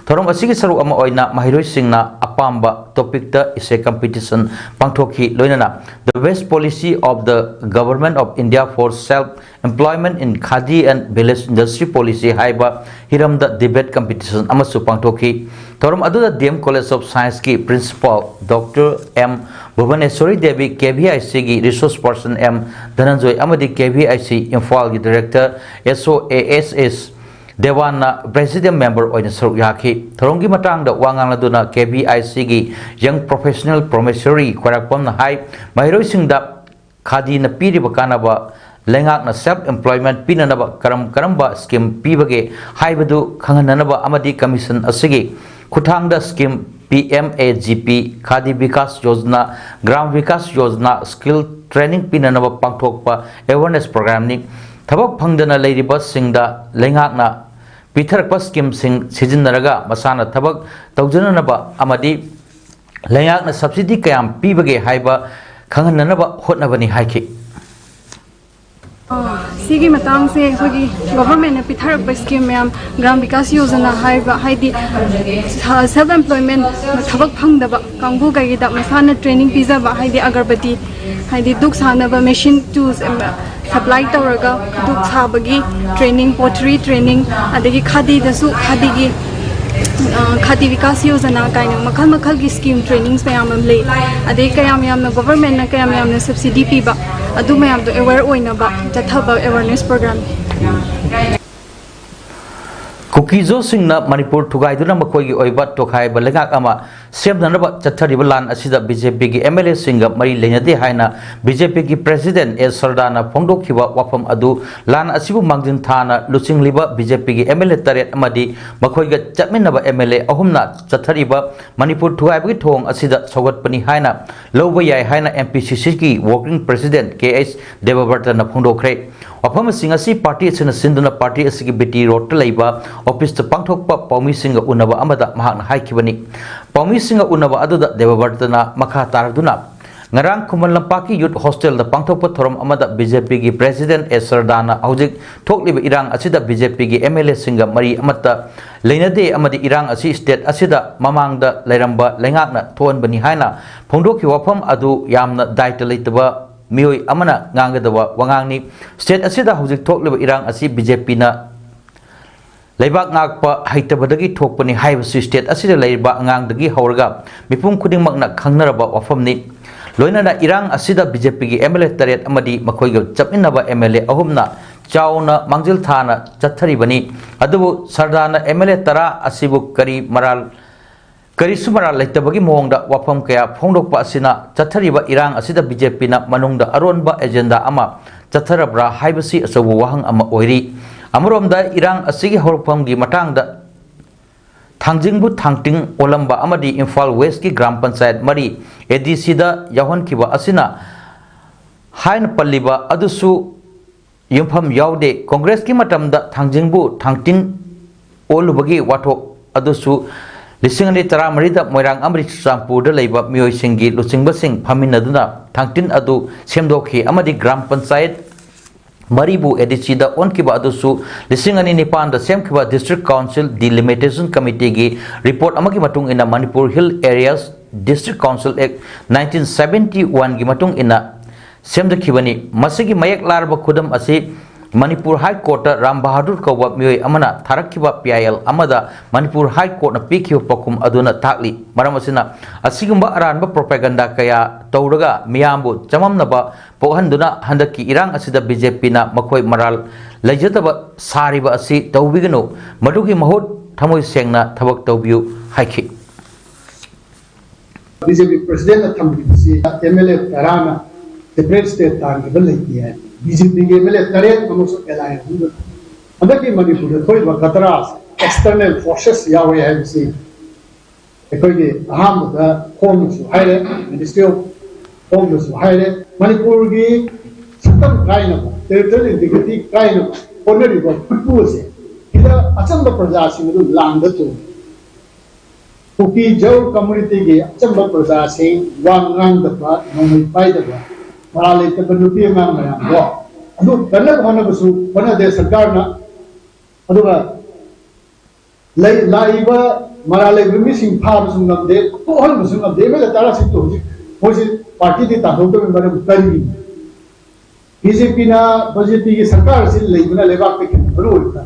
ꯊꯧꯔꯝ ꯑꯁꯤꯒꯤ ꯁꯔꯨꯛ ꯑꯃ ꯑꯣꯏꯅ ꯃꯍꯩꯔꯣꯏꯁꯤꯡꯅ ꯑꯄꯥꯝꯕ ꯇꯣꯄꯤꯛꯇ ꯏꯁꯩ ꯀꯝꯄꯤꯇꯤꯁꯟ ꯄꯥꯡꯊꯣꯛꯈꯤ, ꯂꯣꯏꯅꯅ The Best Policy of the Government of India for Self Employment in Khadi and Village Industry Policy ꯍꯥꯏꯕ ꯍꯤꯔꯝꯗ ꯗꯤꯕꯦꯠ ꯀꯝꯄꯤꯇꯤꯁꯟ ꯑꯃꯁꯨ ꯄꯥꯡꯊꯣꯛꯈꯤ꯫ ꯊꯧꯔꯝ ꯑꯗꯨꯗ ꯗꯤ ꯑꯦꯝ ꯀꯣꯂꯦꯖ ꯑꯣꯐ ꯁꯥꯏꯟꯁꯀꯤ ꯄ꯭ꯔꯤꯟꯁꯤꯄꯥꯜ ꯗꯣꯛꯇꯔ ꯑꯦꯝ ꯚꯨꯕꯅꯦꯁ꯭ꯋꯔꯤ ꯗꯦꯕꯤ, ꯀꯦ ꯚꯤ ꯑꯥꯏ ꯁꯤꯒꯤ ꯔꯤꯁꯣꯔꯁ ꯄꯔꯁꯟ ꯑꯦꯝ ꯙꯅꯟꯖꯣꯏ ꯑꯃꯗꯤ ꯀꯦ ꯚꯤ ꯑꯥꯏ ꯁꯤ ꯏꯝꯐꯥꯜꯒꯤ ꯗꯥꯏꯔꯦꯛꯇꯔ ꯑꯦꯁ ꯑꯣ A S S ꯗꯦꯋꯥꯟꯅ president member ꯑꯣꯏꯅ ꯁꯔꯨꯛ ꯌꯥꯈꯤ꯫ ꯊꯧꯔꯝꯒꯤ ꯃꯇꯥꯡꯗ ꯋꯥ ꯉꯥꯡꯂꯗꯨꯅ ꯀꯦ ꯚꯤ ꯑꯥꯏ ꯁꯤꯒꯤ ꯌꯪ ꯄ꯭ꯔꯣꯐꯦꯁꯅꯦꯜ ꯄ꯭ꯔꯣꯃꯦꯁ꯭ꯋꯔꯤ ꯈ꯭ꯋꯥꯏꯔꯥꯛꯄꯝꯅ ꯍꯥꯏ, ꯃꯍꯩꯔꯣꯏꯁꯤꯡꯗ ꯈꯥꯗꯤꯅ ꯄꯤꯔꯤꯕ ꯀꯥꯟꯅꯕ, ꯂꯩꯉꯥꯛꯅ ꯁꯦꯜꯐ ꯑꯦꯝꯄ꯭ꯂꯣꯏꯃꯦꯟꯠ ꯄꯤꯅꯅꯕ ꯀꯔꯝ ꯀꯔꯝꯕ ꯁ꯭ꯀꯤꯝ ꯄꯤꯕꯒꯦ ꯍꯥꯏꯕꯗꯨ ꯈꯪꯍꯟꯅꯅꯕ ꯑꯃꯗꯤ ꯀꯃꯤꯁꯟ ꯑꯁꯤꯒꯤ ꯈꯨꯠꯊꯥꯡꯗ scheme P M E G P, Khadi Bikas Yojana, Gram Bikas Yojana, skill training ꯄꯤꯅꯅꯕ ꯄꯥꯡꯊꯣꯛꯄ ꯑꯦꯋꯦꯔꯅꯦꯁ ꯄ꯭ꯔꯣꯒ꯭ꯔꯥꯝꯅꯤ꯫ ꯊꯕꯛ ꯐꯪꯗꯅ ꯂꯩꯔꯤꯕꯁꯤꯡꯗ ꯂꯩꯉꯥꯛꯅ ꯄꯤꯊꯔꯛꯄ ꯁ꯭ꯀꯤꯝꯁꯤꯡ ꯁꯤꯖꯤꯟꯅꯔꯒ ꯃꯁꯥꯅ ꯊꯕꯛ ꯇꯧꯖꯅꯅꯕ ꯑꯃꯗꯤ ꯂꯩꯉꯥꯛꯅ ꯁꯕꯁꯤꯗꯤ ꯀꯌꯥꯝ ꯄꯤꯕꯒꯦ ꯍꯥꯏꯕ ꯈꯪꯍꯟꯅꯅꯕ ꯍꯣꯠꯅꯕꯅꯤ ꯍꯥꯏꯈꯤ꯫ ꯁꯤꯒꯤ ꯃꯇꯥꯡꯁꯦ ꯑꯩꯈꯣꯏꯒꯤ ꯒꯣꯚꯔꯟꯃꯦꯟꯠꯅ ꯄꯤꯊꯔꯛꯄ ꯁ꯭ꯀꯤꯝ ꯃꯌꯥꯝ, ꯒ꯭ꯔꯥꯝ ꯕꯤꯀꯥꯁ ꯌꯣꯖꯅꯥ ꯍꯥꯏꯕ, ꯍꯥꯏꯗꯤ ꯁꯦꯜꯐ ꯑꯦꯝꯄ꯭ꯂꯣꯏꯃꯦꯟꯠ, ꯊꯕꯛ ꯐꯪꯗꯕ ꯀꯥꯡꯕꯨꯈꯩꯒꯤꯗ ꯃꯁꯥꯅ ꯇ꯭ꯔꯦꯅꯤꯡ ꯄꯤꯖꯕ, ꯍꯥꯏꯗꯤ ꯑꯒꯔꯕꯇꯤ, ꯍꯥꯏꯗꯤ ꯙꯨꯛ ꯁꯥꯅꯕ ꯃꯦꯁꯤꯟ ꯇꯨꯜꯁ ꯁꯄ꯭ꯂꯥꯏ ꯇꯧꯔꯒ ꯙꯨꯛ ꯁꯥꯕꯒꯤ ꯇ꯭ꯔꯦꯅꯤꯡ, ꯄꯣꯇ꯭ꯔꯤ ꯇ꯭ꯔꯦꯅꯤꯡ, ꯑꯗꯒꯤ ꯈꯥꯗꯤꯗꯁꯨ, ꯈꯥꯗꯤꯒꯤ ꯈꯥꯗꯤ ꯕꯤꯀꯥꯁ ꯌꯣꯖꯅꯥ ꯀꯥꯏꯅ ꯃꯈꯜ ꯃꯈꯜꯒꯤ ꯁ꯭ꯀꯤꯝ ꯇ꯭ꯔꯦꯅꯤꯡꯁ ꯃꯌꯥꯝ ꯑꯃ ꯂꯩ꯫ ꯑꯗꯩ ꯀꯌꯥꯝ ꯌꯥꯝꯅ ꯒꯣꯚꯔꯟꯃꯦꯟꯠꯅ ꯀꯌꯥꯝ ꯌꯥꯝꯅ ꯁꯕꯁꯤꯗꯤ ꯄꯤꯕ, ꯑꯗꯨ ꯃꯌꯥꯝꯗꯣ ꯑꯦꯋꯦꯌꯔ ꯑꯣꯏꯅꯕ ꯆꯠꯊꯕ ꯑꯦꯋꯦꯌꯔꯅꯦꯁ ꯄ꯭ꯔꯣꯒ꯭ꯔꯥꯝꯅꯤ꯫ ꯀꯨꯀꯤꯖꯣꯁꯤꯡꯅ ꯃꯅꯤꯄꯨꯔ ꯊꯨꯒꯥꯏꯗꯨꯅ ꯃꯈꯣꯏꯒꯤ ꯑꯣꯏꯕ ꯇꯣꯈꯥꯏꯕ ꯂꯩꯉꯥꯛ ꯑꯃ ꯁꯦꯝꯅꯅꯕ ꯆꯠꯊꯔꯤꯕ ꯂꯥꯟ ꯑꯁꯤꯗ ꯕꯤ ꯖꯦ ꯄꯤꯒꯤ ꯑꯦꯝ ꯑꯦꯜ ꯑꯦꯁꯤꯡꯒ ꯃꯔꯤ ꯂꯩꯅꯗꯦ ꯍꯥꯏꯅ ꯕꯤ ꯖꯦ ꯄꯤꯒꯤ ꯄ꯭ꯔꯦꯁꯤꯗꯦꯟꯠ ꯑꯦꯁ ꯁꯔꯗꯥꯅ ꯐꯣꯡꯗꯣꯛꯈꯤꯕ ꯋꯥꯐꯝ ꯑꯗꯨ, ꯂꯥꯟ ꯑꯁꯤꯕꯨ ꯃꯥꯡꯖꯤꯟ ꯊꯥꯅ ꯂꯨꯆꯤꯡꯂꯤꯕ ꯕꯤ ꯖꯦ ꯄꯤꯒꯤ ꯑꯦꯝ ꯑꯦꯜ ꯑꯦ ꯇꯔꯦꯠ ꯑꯃꯗꯤ ꯃꯈꯣꯏꯒ ꯆꯠꯃꯤꯟꯅꯕ ꯑꯦꯝ ꯑꯦꯜ ꯑꯦ ꯑꯍꯨꯝꯅ ꯆꯠꯊꯔꯤꯕ ꯃꯅꯤꯄꯨꯔ ꯊꯨꯒꯥꯏꯕꯒꯤ ꯊꯧꯑꯣꯡ ꯑꯁꯤꯗ ꯁꯧꯒꯠꯄꯅꯤ ꯍꯥꯏꯅ ꯂꯧꯕ ꯌꯥꯏ ꯍꯥꯏꯅ ꯑꯦꯝ ꯄꯤ ꯁꯤ ꯁꯤꯒꯤ ꯋꯥꯔꯀꯤꯡ ꯄ꯭ꯔꯦꯁꯤꯗꯦꯟꯠ ꯀꯦ ꯑꯩꯆ ꯗꯦꯕꯕ꯭ꯔꯇꯅ ꯐꯣꯡꯗꯣꯛꯈ꯭ꯔꯦ꯫ ꯋꯥꯐꯝꯁꯤꯡ ꯑꯁꯤ ꯄꯥꯔꯇꯤ ꯑꯁꯤꯅ ꯁꯤꯟꯗꯨꯅ ꯄꯥꯔꯇꯤ ꯑꯁꯤꯒꯤ ꯕꯤ ꯇꯤ ꯔꯣꯗꯇ ꯂꯩꯕ ꯑꯣꯐꯤꯁꯇ ꯄꯥꯡꯊꯣꯛꯄ ꯄꯥꯎꯃꯤꯁꯤꯡꯒ ꯎꯅꯕ ꯑꯃꯗ ꯃꯍꯥꯛꯅ ꯍꯥꯏꯈꯤꯕꯅꯤ꯫ ꯄꯥꯎꯃꯤꯁꯤꯡꯒ ꯎꯅꯕ ꯑꯗꯨꯗ ꯗꯦꯕꯕ꯭ꯔꯇꯅ ꯃꯈꯥ ꯇꯥꯔꯗꯨꯅ, ꯉꯔꯥꯡ ꯈꯨꯃꯟ ꯂꯝꯄꯥꯛꯀꯤ ꯌꯨꯠ ꯍꯣꯁꯇꯦꯜꯗ ꯄꯥꯡꯊꯣꯛꯄ ꯊꯧꯔꯝ ꯑꯃꯗ ꯕꯤ ꯖꯦ ꯄꯤꯒꯤ ꯄ꯭ꯔꯦꯁꯤꯗꯦꯟꯠ ꯑꯦꯁ ꯁꯔꯗꯥꯅ ꯍꯧꯖꯤꯛ ꯊꯣꯛꯂꯤꯕ ꯏꯔꯥꯡ ꯑꯁꯤꯗ ꯕꯤ ꯖꯦ ꯄꯤꯒꯤ ꯑꯦꯝ ꯑꯦꯜ ꯑꯦꯁꯤꯡꯒ ꯃꯔꯤ ꯑꯃꯠꯇ ꯂꯩꯅꯗꯦ ꯑꯃꯗꯤ ꯏꯔꯥꯡ ꯑꯁꯤ ꯁ꯭ꯇꯦꯠ ꯑꯁꯤꯗ ꯃꯃꯥꯡꯗ ꯂꯩꯔꯝꯕ ꯂꯩꯉꯥꯛꯅ ꯊꯣꯛꯍꯟꯕꯅꯤ ꯍꯥꯏꯅ ꯐꯣꯡꯗꯣꯛꯈꯤꯕ ꯋꯥꯐꯝ ꯑꯗꯨ ꯌꯥꯝꯅ ꯗꯥꯏꯇ ꯂꯩꯇꯕ ꯃꯤꯑꯣꯏ ꯑꯃꯅ ꯉꯥꯡꯒꯗꯕ ꯋꯥꯉꯥꯡꯅꯤ꯫ ꯁ꯭ꯇꯦꯠ ꯑꯁꯤꯗ ꯍꯧꯖꯤꯛ ꯊꯣꯛꯂꯤꯕ ꯏꯔꯥꯡ ꯑꯁꯤ ꯕꯤ ꯖꯦ ꯄꯤꯅ ꯂꯩꯕꯥꯛ ꯉꯥꯛꯄ ꯍꯩꯇꯕꯗꯒꯤ ꯊꯣꯛꯄꯅꯤ ꯍꯥꯏꯕꯁꯤ ꯁ꯭ꯇꯦꯠ ꯑꯁꯤꯗ ꯂꯩꯔꯤꯕ ꯑꯉꯥꯡꯗꯒꯤ ꯍꯧꯔꯒ ꯃꯤꯄꯨꯝ ꯈꯨꯗꯤꯡꯃꯛꯅ ꯈꯪꯅꯔꯕ ꯋꯥꯐꯝꯅꯤ꯫ ꯂꯣꯏꯅꯅ ꯏꯔꯥꯡ ꯑꯁꯤꯗ ꯕꯤ ꯖꯦ ꯄꯤꯒꯤ ꯑꯦꯝ ꯑꯦꯜ ꯑꯦ ꯇꯔꯦꯠ ꯑꯃꯗꯤ ꯃꯈꯣꯏꯒ ꯆꯠꯃꯤꯟꯅꯕ ꯑꯦꯝ ꯑꯦꯜ ꯑꯦ ꯑꯍꯨꯝꯅ ꯆꯥꯎꯅ ꯃꯥꯡꯖꯤꯜ ꯊꯥꯅ ꯆꯠꯊꯔꯤꯕꯅꯤ꯫ ꯑꯗꯨꯕꯨ ꯁꯔꯗꯥꯅ ꯑꯦꯝ ꯑꯦꯜ ꯑꯦ ꯇꯔꯥ ꯑꯁꯤꯕꯨ ꯀꯔꯤ ꯃꯔꯥꯜ ꯀꯔꯤꯁꯨ ꯃꯔꯥꯜ ꯂꯩꯇꯕꯒꯤ ꯃꯑꯣꯡꯗ ꯋꯥꯐꯝ ꯀꯌꯥ ꯐꯣꯡꯗꯣꯛꯄ ꯑꯁꯤꯅ ꯆꯠꯊꯔꯤꯕ ꯏꯔꯥꯡ ꯑꯁꯤꯗ ꯕꯤ ꯖꯦ ꯄꯤꯅ ꯃꯅꯨꯡꯗ ꯑꯔꯣꯟꯕ ꯑꯦꯖꯦꯟꯗꯥ ꯑꯃ ꯆꯠꯊꯔꯕ꯭ꯔꯥ ꯍꯥꯏꯕꯁꯤ ꯑꯆꯧꯕ ꯋꯥꯍꯪ ꯑꯃ ꯑꯣꯏꯔꯤ꯫ ꯑꯃꯔꯣꯝꯗ ꯏꯔꯥꯡ ꯑꯁꯤꯒꯤ ꯍꯧꯔꯛꯐꯝꯒꯤ ꯃꯇꯥꯡꯗ ꯊꯥꯡꯖꯤꯡꯕꯨ ꯊꯥꯡꯇꯤꯡ ꯑꯣꯜꯂꯝꯕ ꯑꯃꯗꯤ ꯏꯝꯐꯥꯜ ꯋꯦꯁꯀꯤ ꯒ꯭ꯔꯥꯝ ꯄꯟꯆꯥꯌꯠ ꯃꯔꯤ ꯑꯦ ꯗꯤ ꯁꯤꯗ ꯌꯥꯎꯍꯟꯈꯤꯕ ꯑꯁꯤꯅ ꯍꯥꯏꯅ ꯄꯜꯂꯤꯕ ꯑꯗꯨꯁꯨ ꯌꯨꯝꯐꯝ ꯌꯥꯎꯗꯦ꯫ ꯀꯣꯡꯒ꯭ꯔꯦꯁꯀꯤ ꯃꯇꯝꯗ ꯊꯥꯡꯖꯤꯡꯕꯨ ꯊꯥꯡꯇꯤꯡ ꯑꯣꯜꯂꯨꯕꯒꯤ ꯋꯥꯊꯣꯛ ꯑꯗꯨꯁꯨ ꯂꯤꯁꯤꯡ ꯑꯅꯤ ꯇꯔꯥꯃꯔꯤꯗ ꯃꯣꯏꯔꯥꯡ ꯑꯃꯗꯤ ꯆꯨꯔꯆꯥꯟꯄꯨꯔꯗ ꯂꯩꯕ ꯃꯤꯑꯣꯏꯁꯤꯡꯒꯤ ꯂꯨꯆꯤꯡꯕꯁꯤꯡ ꯐꯝꯃꯤꯟꯅꯗꯨꯅ ꯊꯥꯡꯇꯤꯟ ꯑꯗꯨ ꯁꯦꯝꯗꯣꯛꯈꯤ ꯑꯃꯗꯤ ꯒ꯭ꯔꯥꯝ ꯄꯟꯆꯥꯌꯠ ꯃꯔꯤꯕꯨ ꯑꯦ ꯗꯤ ꯁꯤꯗ ꯑꯣꯟꯈꯤꯕ ꯑꯗꯨꯁꯨ ꯂꯤꯁꯤꯡ ꯑꯅꯤ ꯅꯤꯄꯥꯟꯗ ꯁꯦꯝꯈꯤꯕ District Council Delimitation Committeeꯒꯤ report ꯑꯃꯒꯤ ꯃꯇꯨꯡ ꯏꯟꯅ Manipur Hill Areas District Council Act nineteen seventy oneꯒꯤ ꯃꯇꯨꯡ ꯏꯟꯅ ꯁꯦꯝꯖꯈꯤꯕꯅꯤ꯫ ꯃꯁꯤꯒꯤ ꯃꯌꯦꯛ ꯂꯥꯔꯕ ꯈꯨꯗꯝ ꯑꯁꯤ ꯃꯅꯤꯄꯨꯔ ꯍꯥꯏ ꯀꯣꯔꯠꯇ ꯔꯥꯝ ꯕꯍꯥꯗꯨꯔ ꯀꯧꯕ ꯃꯤꯑꯣꯏ ꯑꯃꯅ ꯊꯥꯔꯛꯈꯤꯕ ꯄꯤ ꯑꯥꯏ ꯑꯦꯜ ꯑꯃꯗ ꯃꯅꯤꯄꯨꯔ ꯍꯥꯏ ꯀꯣꯔꯠꯅ ꯄꯤꯈꯤꯕ ꯄꯥꯎꯈꯨꯝ ꯑꯗꯨꯅ ꯇꯥꯛꯂꯤ꯫ ꯃꯔꯝ ꯑꯁꯤꯅ, ꯑꯁꯤꯒꯨꯝꯕ ꯑꯔꯥꯟꯕ propaganda ꯀꯌꯥ ꯇꯧꯔꯒ ꯃꯤꯌꯥꯝꯕꯨ ꯆꯃꯝꯅꯕ ꯄꯣꯛꯍꯟꯗꯨꯅ ꯍꯟꯗꯛꯀꯤ ꯏꯔꯥꯡ ꯑꯁꯤꯗ ꯕꯤ ꯖꯦ ꯄꯤꯅ ꯃꯈꯣꯏ ꯃꯔꯥꯜ ꯂꯩꯖꯗꯕ ꯁꯥꯔꯤꯕ ꯑꯁꯤ ꯇꯧꯕꯤꯒꯅꯨ꯫ ꯃꯗꯨꯒꯤ ꯃꯍꯨꯠ ꯊꯃꯣꯏ ꯁꯦꯡꯅ ꯊꯕꯛ ꯇꯧꯕꯤꯌꯨ ꯍꯥꯏꯈꯤ꯫ ꯕꯤ ꯖꯦ ꯄꯤ ꯄ꯭ꯔꯦꯁꯤꯗꯦꯟꯠꯅ ꯊꯝꯈꯤꯕꯁꯤ ꯑꯦꯝ ꯑꯦꯜ ꯑꯦ ꯇꯔꯥꯅ separate state ꯇꯥꯟꯈꯤꯕ ꯂꯩꯇꯦ ꯍꯥꯏ꯫ ꯕꯤ ꯖꯦ ꯄꯤꯒꯤ ꯑꯦꯝ ꯑꯦꯜ ꯑꯦ ꯇꯔꯦꯠ ꯑꯃꯁꯨ ꯑꯦꯜ ꯑꯥꯏ ꯑꯦ ꯑꯍꯨꯝꯒ ꯍꯟꯗꯛꯀꯤ ꯃꯅꯤꯄꯨꯔꯗ ꯊꯣꯛꯏꯕ ꯈꯇꯔꯥꯁꯦ external forces ꯌꯥꯎꯋꯦ ꯍꯥꯏꯕꯁꯤ ꯑꯩꯈꯣꯏꯒꯤ ꯑꯍꯥꯟꯕꯗ ꯍꯣꯝꯅꯁꯨ ꯍꯥꯏꯔꯦ, ꯃꯤꯅꯤꯁꯇ꯭ꯔꯤ ꯑꯣꯐ ꯍꯣꯝꯅꯁꯨ ꯍꯥꯏꯔꯦ꯫ ꯃꯅꯤꯄꯨꯔꯒꯤ ꯁꯛꯇꯝ ꯀꯥꯏꯅꯕ, territorial integrity ꯀꯥꯏꯅꯕ ꯍꯣꯠꯅꯔꯤꯕ ꯈꯨꯠꯄꯨ ꯑꯁꯦ ꯁꯤꯗ ꯑꯆꯝꯕ ꯄ꯭ꯔꯖꯥꯁꯤꯡ ꯑꯗꯨ ꯂꯥꯟꯗ ꯇꯣꯡꯉꯤ꯫ ꯀꯨꯀꯤ ꯖꯧ ꯀꯝꯃ꯭ꯌꯨꯅꯤꯇꯤꯒꯤ ꯑꯆꯝꯕ ꯄ꯭ꯔꯖꯥꯁꯤꯡ, ꯋꯥ ꯉꯥꯡꯗꯕ, ꯅꯣꯡꯃꯩ ꯄꯥꯏꯗꯕ, ꯃꯔꯥꯜ ꯂꯩꯇꯕ ꯅꯨꯄꯤ ꯑꯉꯥꯡ ꯃꯌꯥꯝꯗꯣ ꯑꯗꯨ ꯀꯟꯅꯕ ꯍꯣꯠꯅꯕꯁꯨ ꯍꯣꯠꯅꯗꯦ ꯁꯔꯀꯥꯔꯅ꯫ ꯑꯗꯨꯒ ꯂꯩ-, ꯂꯥꯛꯏꯕ ꯃꯔꯥꯜ ꯂꯩꯕ ꯃꯤꯁꯤꯡ ꯐꯥꯕꯁꯨ ꯉꯝꯗꯦ, ꯇꯣꯛꯍꯟꯕꯁꯨ ꯉꯝꯗꯦ꯫ ꯑꯦꯝ ꯑꯦꯜ ꯑꯦ ꯇꯔꯥꯁꯤꯡꯗꯣ ꯍꯧꯖꯤꯛ ꯃꯣꯏꯁꯤ ꯄꯥꯔꯇꯤꯗꯤ ꯇꯥꯟꯊꯣꯛꯇꯕꯒꯤ ꯃꯔꯝ ꯀꯔꯤꯒꯤꯅꯣ? ꯕꯤ ꯖꯦ ꯄꯤꯅ, ꯕꯤ ꯖꯦ ꯄꯤꯒꯤ ꯁꯔꯀꯥꯔ ꯑꯁꯤ ꯂꯩꯕꯅ ꯂꯩꯕꯥꯛꯇ ꯈꯦꯠꯅꯕ ꯑꯣꯏꯕ꯭ꯔꯥ?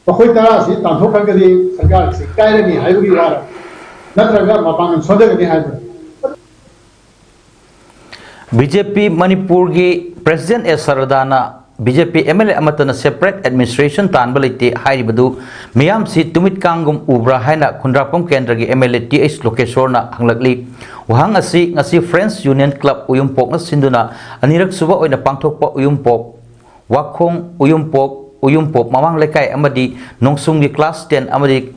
ꯃꯈꯣꯏ ꯇꯔꯥꯁꯤ ꯇꯥꯟꯊꯣꯛꯈ꯭ꯔꯒꯗꯤ ꯁꯔꯀꯥꯔꯁꯤ ꯀꯥꯏꯔꯅꯤ ꯍꯥꯏꯕꯒꯤ ꯋꯥꯔ, ꯅꯠꯇ꯭ꯔꯒ ꯃꯄꯥꯡꯒꯜ ꯁꯣꯟꯊꯒꯅꯤ ꯍꯥꯏꯕ꯭ꯔꯥ? ꯕꯤ ꯖꯦ ꯄꯤ ꯃꯅꯤꯄꯨꯔꯒꯤ ꯄ꯭ꯔꯦꯁꯤꯗꯦꯟ ꯑꯦ ꯁꯔꯗꯥꯅ B J P M L A ꯑꯃꯠꯇꯅ ꯁꯦꯄꯔꯦꯠ ꯑꯦꯗꯃꯤꯅꯤꯁꯇ꯭ꯔꯦꯁꯟ ꯇꯥꯟꯕ ꯂꯩꯇꯦ ꯍꯥꯏꯔꯤꯕꯗꯨ ꯃꯤꯌꯥꯝꯁꯤ ꯇꯨꯃꯤꯠ ꯀꯥꯡꯒꯨꯝ ꯎꯕ꯭ꯔꯥ ꯍꯥꯏꯅ ꯈꯨꯟꯗ꯭ꯔꯥꯛꯄꯝ ꯀꯦꯟꯗ꯭ꯔꯒꯤ M L A T H ꯂꯣꯀꯦꯁꯣꯔꯅ ꯍꯪꯂꯛꯂꯤ꯫ ꯋꯥꯍꯪ ꯑꯁꯤ ꯉꯁꯤ ꯐ꯭ꯔꯦꯟꯁ ꯌꯨꯅꯤꯌꯟ ꯀ꯭ꯂꯕ ꯎꯌꯨꯝꯄꯣꯛꯅ ꯁꯤꯟꯗꯨꯅ ꯑꯅꯤꯔꯛ ꯁꯨꯕ ꯑꯣꯏꯅ ꯄꯥꯡꯊꯣꯛꯄ ꯎꯌꯨꯝꯄꯣꯛ ꯋꯥꯈꯣꯡ ꯎꯌꯨꯝꯄꯣꯛ, ꯎꯌꯨꯝꯄꯣꯛ ꯃꯃꯥꯡ ꯂꯩꯀꯥꯏ ꯑꯃꯗꯤ ꯅꯣꯡꯁꯨꯝꯒꯤ ꯀ꯭ꯂꯥꯁ ꯇꯦꯟ ꯑꯃꯗꯤ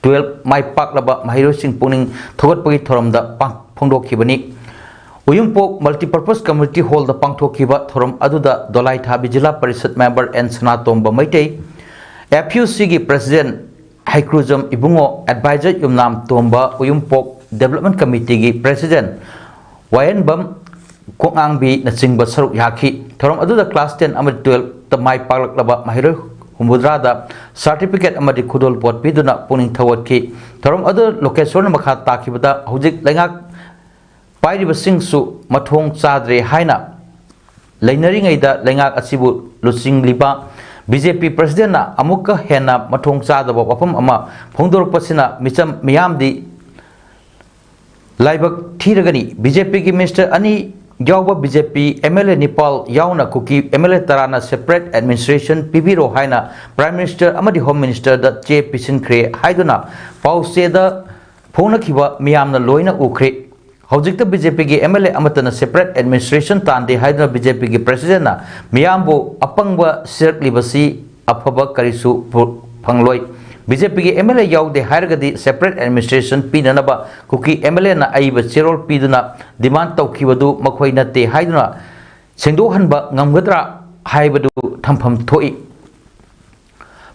ꯇꯨꯋꯦꯜꯕ ꯃꯥꯏ ꯄꯥꯛꯂꯕ ꯃꯍꯩꯔꯣꯏꯁꯤꯡ ꯄꯨꯛꯅꯤꯡ ꯊꯧꯒꯠꯄꯒꯤ ꯊꯧꯔꯝꯗ ꯄꯥꯡ-, ꯐꯣꯡꯗꯣꯛꯈꯤꯕꯅꯤ꯫ ꯎꯌꯨꯝꯄꯣꯛ ꯃꯜꯇꯤꯄꯔꯄꯁ ꯀꯝꯃ꯭ꯌꯨꯅꯤꯇꯤ ꯍꯣꯜꯗ ꯄꯥꯡꯊꯣꯛꯈꯤꯕ ꯊꯧꯔꯝ ꯑꯗꯨꯗ Dolaithabi zilla parishad member N Sanatomba Meitei, F U ꯁꯤꯒꯤ president Heikrujam Ibungo, advisor Yumnam Tomba, Uyumpok development ꯀꯝꯃꯤꯇꯤꯒꯤ ꯄ꯭ꯔꯦꯁꯤꯗꯦꯟ ꯋꯥꯌꯦꯟꯕꯝ ꯀꯣꯛꯉꯥꯡꯕꯤꯅꯆꯤꯡꯕ ꯁꯔꯨꯛ ꯌꯥꯈꯤ꯫ ꯊꯧꯔꯝ ꯑꯗꯨꯗ ꯀ꯭ꯂꯥꯁ ꯇꯦꯟ ꯑꯃꯗꯤ ꯇꯨꯋꯦꯜꯕꯇ ꯃꯥꯏ ꯄꯥꯛꯂꯛꯂꯕ ꯃꯍꯩꯔꯣꯏ ꯍꯨꯝꯐꯨꯇꯔꯥꯗ ꯁꯥꯔꯇꯤꯐꯤꯀꯦꯠ ꯑꯃꯗꯤ ꯈꯨꯗꯣꯜꯄꯣꯠ ꯄꯤꯗꯨꯅ ꯄꯨꯛꯅꯤꯡ ꯊꯧꯒꯠꯈꯤ꯫ ꯊꯧꯔꯝ ꯑꯗꯨꯗ ꯂꯣꯀꯦꯁꯣꯔꯅ ꯃꯈꯥ ꯇꯥꯈꯤꯕꯗ, ꯍꯧꯖꯤꯛ ꯂꯩꯉꯥꯛ ꯄꯥꯏꯔꯤꯕꯁꯤꯡꯁꯨ ꯃꯊꯣꯡ ꯆꯥꯗ꯭ꯔꯦ ꯍꯥꯏꯅ ꯂꯩꯅꯔꯤꯉꯩꯗ ꯂꯩꯉꯥꯛ ꯑꯁꯤꯕꯨ ꯂꯨꯆꯤꯡꯂꯤꯕ ꯕꯤ ꯖꯦ ꯄꯤ ꯄ꯭ꯔꯁꯤꯗꯦꯟꯅ ꯑꯃꯨꯛꯀ ꯍꯦꯟꯅ ꯃꯊꯣꯡ ꯆꯥꯗꯕ ꯋꯥꯐꯝ ꯑꯃ ꯐꯣꯡꯗꯣꯔꯛꯄꯁꯤꯅ ꯃꯤꯆꯝ ꯃꯤꯌꯥꯝꯗꯤ ꯂꯥꯏꯕꯛ ꯊꯤꯔꯒꯅꯤ꯫ ꯕꯤ ꯖꯦ ꯄꯤꯒꯤ ꯃꯤꯅꯤꯁꯇꯔ ꯑꯅꯤ ꯌꯥꯎꯕ B J P M L A ꯅꯤꯄꯥꯜ ꯌꯥꯎꯅ ꯀꯨꯀꯤ ꯑꯦꯝ ꯑꯦꯜ ꯑꯦ ꯇꯔꯥꯅ ꯁꯦꯄꯔꯦꯠ ꯑꯦꯗꯃꯤꯅꯤꯁꯇ꯭ꯔꯦꯁꯟ ꯄꯤꯕꯤꯔꯣ ꯍꯥꯏꯅ ꯄ꯭ꯔꯥꯏꯝ ꯃꯤꯅꯤꯁꯇꯔ ꯑꯃꯗꯤ ꯍꯣꯝ ꯃꯤꯅꯤꯁꯇꯔꯗ ꯆꯦ ꯄꯤꯁꯤꯟꯈ꯭ꯔꯦ ꯍꯥꯏꯗꯨꯅ ꯄꯥꯎꯆꯦꯗ ꯐꯣꯡꯅꯈꯤꯕ ꯃꯤꯌꯥꯝꯅ ꯂꯣꯏꯅ ꯎꯈ꯭ꯔꯦ꯫ ꯍꯧꯖꯤꯛꯇ ꯕꯤ ꯖꯦ ꯄꯤꯒꯤ ꯑꯦꯝ ꯑꯦꯜ ꯑꯦ ꯑꯃꯠꯇꯅ ꯁꯦꯄꯔꯦꯠ ꯑꯦꯗꯃꯤꯅꯤꯁꯇ꯭ꯔꯦꯁꯟ ꯇꯥꯟꯗꯦ ꯍꯥꯏꯗꯨꯅ ꯕꯤ ꯖꯦ ꯄꯤꯒꯤ ꯄ꯭ꯔꯁꯤꯗꯦꯟꯅ ꯃꯤꯌꯥꯝꯕꯨ ꯑꯄꯪꯕ ꯁꯤꯔꯛꯂꯤꯕꯁꯤ ꯑꯐꯕ ꯀꯔꯤꯁꯨ ꯐ-, ꯐꯪꯂꯣꯏ꯫ ꯕꯤ ꯖꯦ ꯄꯤꯒꯤ ꯑꯦꯝ ꯑꯦꯜ ꯑꯦ ꯌꯥꯎꯗꯦ ꯍꯥꯏꯔꯒꯗꯤ ꯁꯦꯄꯔꯦꯠ ꯑꯦꯗꯃꯤꯅꯤꯁꯇ꯭ꯔꯦꯁꯟ ꯄꯤꯅꯅꯕ ꯀꯨꯀꯤ ꯑꯦꯝ ꯑꯦꯜ ꯑꯦꯅ ꯑꯏꯕ ꯆꯦꯔꯣꯜ ꯄꯤꯗꯨꯅ ꯗꯤꯃꯥꯟ ꯇꯧꯈꯤꯕꯗꯨ ꯃꯈꯣꯏ ꯅꯠꯇꯦ ꯍꯥꯏꯗꯨꯅ ꯁꯦꯡꯗꯣꯛꯍꯟꯕ ꯉꯝꯒꯗ꯭ꯔꯥ ꯍꯥꯏꯕꯗꯨ ꯊꯝꯐꯝ ꯊꯣꯛꯏ꯫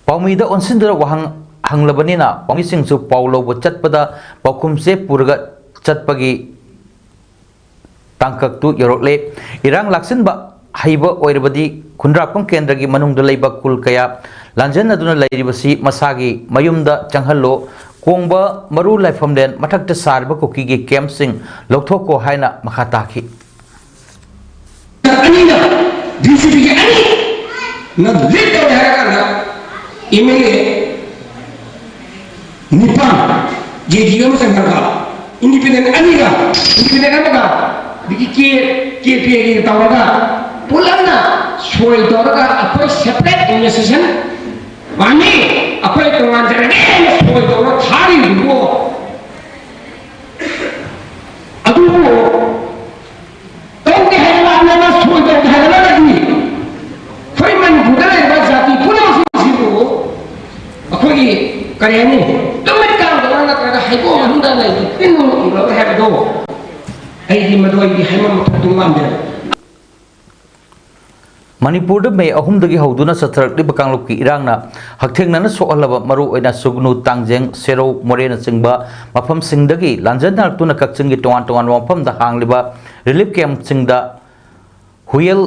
ꯄꯥꯎꯃꯤꯗ ꯑꯣꯟꯁꯤꯟꯗꯨꯅ ꯋꯥꯍꯪ ꯐꯪꯂꯕꯅꯤꯅ ꯄꯥꯎꯃꯤꯁꯤꯡꯁꯨ ꯄꯥꯎ ꯂꯧꯕ ꯆꯠꯄꯗ ꯄꯥꯎꯈꯨꯝꯁꯦ ꯄꯨꯔꯒ ꯆꯠꯄꯒꯤ ꯇꯥꯡꯀꯛꯇꯨ ꯌꯧꯔꯛꯂꯦ꯫ ꯏꯔꯥꯡ ꯂꯥꯛꯁꯤꯟꯕ ꯍꯩꯕ ꯑꯣꯏꯔꯕꯗꯤ ꯈꯨꯟꯗ꯭ꯔꯥꯛꯄꯝ ꯀꯦꯟꯗ꯭ꯔꯒꯤ ꯃꯅꯨꯡꯗ ꯂꯩꯕ ꯈꯨꯜ ꯀꯌꯥ ꯂꯥꯟꯖꯦꯟꯅꯗꯨꯅ ꯂꯩꯔꯤꯕꯁꯤ ꯃꯁꯥꯒꯤ ꯃꯌꯨꯝꯗ ꯆꯪꯍꯜꯂꯣ꯫ ꯀꯣꯡꯕ ꯃꯔꯨ ꯂꯥꯏꯐꯝꯂꯦꯟ ꯃꯊꯛꯇ ꯁꯥꯔꯤꯕ ꯀꯨꯀꯤꯒꯤ ꯀꯦꯝꯞꯁꯤꯡ ꯂꯧꯊꯣꯛꯀꯣ ꯍꯥꯏꯅ ꯃꯈꯥ ꯇꯥꯈꯤ꯫ ꯑꯅꯤꯅ ꯕꯤ ꯖꯦ ꯄꯤꯒꯤ ꯑꯅꯤꯅ ꯂꯤꯗ ꯇꯧꯔꯦ ꯍꯥꯏꯔ ꯀꯥꯟꯗ ꯑꯦꯝ ꯑꯦꯜ ꯑꯦ ꯅꯤꯄꯥꯟ, ꯖꯦ ꯗꯤ ꯌꯨ ꯑꯃ ꯆꯪꯈ꯭ꯔꯒ, ꯏꯟꯗꯤꯄꯦꯟꯗꯦꯟ ꯑꯅꯤꯒ, ꯏꯟꯗꯤꯄꯦꯟꯗꯦꯟ ꯑꯃꯒ, ꯑꯗꯒꯤ ꯀꯦ ꯀꯦ ꯄꯤ ꯑꯦꯒ ꯇꯧꯔꯒ ꯄꯨꯂꯞꯅ ꯁꯣꯏ ꯇꯧꯔꯒ ꯑꯩꯈꯣꯏ ꯁꯦꯄꯔꯦꯠ ꯑꯦꯗꯃꯤꯅꯤꯁꯇ꯭ꯔꯦꯁꯟ ꯄꯥꯝꯃꯤ, ꯑꯩꯈꯣꯏ ꯇꯣꯉꯥꯟꯖꯔꯒꯦ ꯍꯥꯏꯅ ꯁꯣꯏ ꯇꯧꯔꯒ ꯊꯥꯔꯤꯕꯗꯨꯕꯨ ꯑꯗꯨꯕꯨ ꯇꯧꯗꯦ ꯍꯥꯏꯕ ꯂꯥꯟꯅ ꯁꯣꯏ ꯇꯧꯗꯦ ꯍꯥꯏꯕ ꯂꯥꯟꯅꯗꯤ ꯑꯩꯈꯣꯏ ꯃꯅꯤꯄꯨꯔꯗ ꯂꯩꯔꯤꯕ ꯖꯥꯇꯤ ꯄꯨꯝꯅꯃꯛꯁꯤꯡꯁꯤꯕꯨ ꯑꯩꯈꯣꯏꯒꯤ ꯀꯔꯤ ꯍꯥꯏꯅꯤ, ꯇꯨꯃꯤꯠ ꯀꯥꯡꯗꯧꯅ ꯅꯠꯇ꯭ꯔꯒ ꯍꯩꯕꯣꯡ ꯃꯅꯨꯡꯗ ꯂꯩꯕ ꯇꯤꯟ ꯎꯔꯕ ꯍꯥꯏꯕꯗꯣ ꯑꯩꯗꯤ ꯃꯗꯨ ꯑꯩꯗꯤ ꯍꯥꯏꯐꯝ ꯊꯣꯛꯇꯧ ꯃꯥꯟꯗꯦ꯫ ꯃꯅꯤꯄꯨꯔꯗ ꯃꯦ ꯑꯍꯨꯝꯗꯒꯤ ꯍꯧꯗꯨꯅ ꯆꯠꯊꯔꯛꯂꯤꯕ ꯀꯥꯡꯂꯨꯞꯀꯤ ꯏꯔꯥꯡꯅ ꯍꯛꯊꯦꯡꯅꯅ ꯁꯣꯛꯍꯜꯂꯕ ꯃꯔꯨꯑꯣꯏꯅ ꯁꯨꯒꯅꯨ, ꯇꯥꯡꯖꯦꯡ, ꯁꯦꯔꯧ, ꯃꯣꯔꯦꯅꯆꯤꯡꯕ ꯃꯐꯝꯁꯤꯡꯗꯒꯤ ꯂꯥꯟꯖꯦꯟꯅꯔꯛꯇꯨꯅ ꯀꯛꯆꯤꯡꯒꯤ ꯇꯣꯉꯥꯟ ꯇꯣꯉꯥꯟꯕ ꯃꯐꯝꯗ ꯍꯥꯡꯂꯤꯕ ꯔꯤꯂꯤꯐ ꯀꯦꯝꯞꯁꯤꯡꯗ ꯍꯨꯌꯦꯜ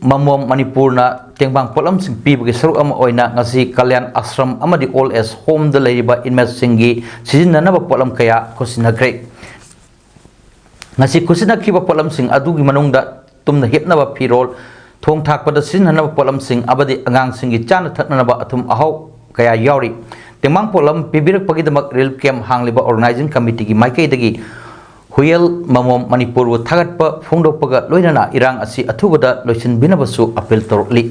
ꯃꯃꯣꯝ ꯃꯅꯤꯄꯨꯔꯅ ꯇꯦꯡꯕꯥꯡ ꯄꯣꯠꯂꯝꯁꯤꯡ ꯄꯤꯕꯒꯤ ꯁꯔꯨꯛ ꯑꯃ ꯑꯣꯏꯅ ꯉꯁꯤ ꯀꯜꯌꯥꯟ ꯑꯥꯁ꯭ꯔꯝ ꯑꯃꯗꯤ ꯑꯣꯜ ꯑꯦꯖ ꯍꯣꯝꯗ ꯂꯩꯔꯤꯕ ꯏꯟꯃꯦꯠꯁꯤꯡꯒꯤ ꯁꯤꯖꯤꯟꯅꯅꯕ ꯄꯣꯠꯂꯝ ꯀꯌꯥ ꯈꯨꯠꯁꯤꯟꯅꯈ꯭ꯔꯦ꯫ ꯉꯁꯤ ꯈꯨꯠꯁꯤꯟꯅꯈꯤꯕ ꯄꯣꯠꯂꯝꯁꯤꯡ ꯑꯗꯨꯒꯤ ꯃꯅꯨꯡꯗ ꯇꯨꯝꯅ ꯍꯤꯞꯅꯕ ꯐꯤꯔꯣꯜ, ꯊꯣꯡ ꯊꯥꯛꯄꯗ ꯁꯤꯖꯤꯟꯅꯅꯕ ꯄꯣꯠꯂꯝꯁꯤꯡ ꯑꯃꯗꯤ ꯑꯉꯥꯡꯁꯤꯡꯒꯤ ꯆꯥꯅ ꯊꯛꯅꯅꯕ ꯑꯊꯨꯝ ꯑꯍꯥꯎ ꯀꯌꯥ ꯌꯥꯎꯔꯤ꯫ ꯇꯦꯡꯕꯥꯡ ꯄꯣꯠꯂꯝ ꯄꯤꯕꯤꯔꯛꯄꯒꯤꯗꯃꯛ ꯔꯤꯂꯤꯐ ꯀꯦꯝꯞ ꯍꯥꯡꯂꯤꯕ ꯑꯣꯔꯒꯅꯥꯏꯖꯤꯡ ꯀꯃꯤꯇꯤꯒꯤ ꯃꯥꯏꯀꯩꯗꯒꯤ ꯍꯨꯌꯦꯜ ꯃꯃꯣꯝ ꯃꯅꯤꯄꯨꯔꯕꯨ ꯊꯥꯒꯠꯄ ꯐꯣꯡꯗꯣꯛꯄꯒ ꯂꯣꯏꯅꯅ ꯏꯔꯥꯡ ꯑꯁꯤ ꯑꯊꯨꯕꯗ ꯂꯣꯏꯁꯤꯟꯕꯤꯅꯕꯁꯨ ꯑꯄꯤꯜ ꯇꯧꯔꯛꯂꯤ꯫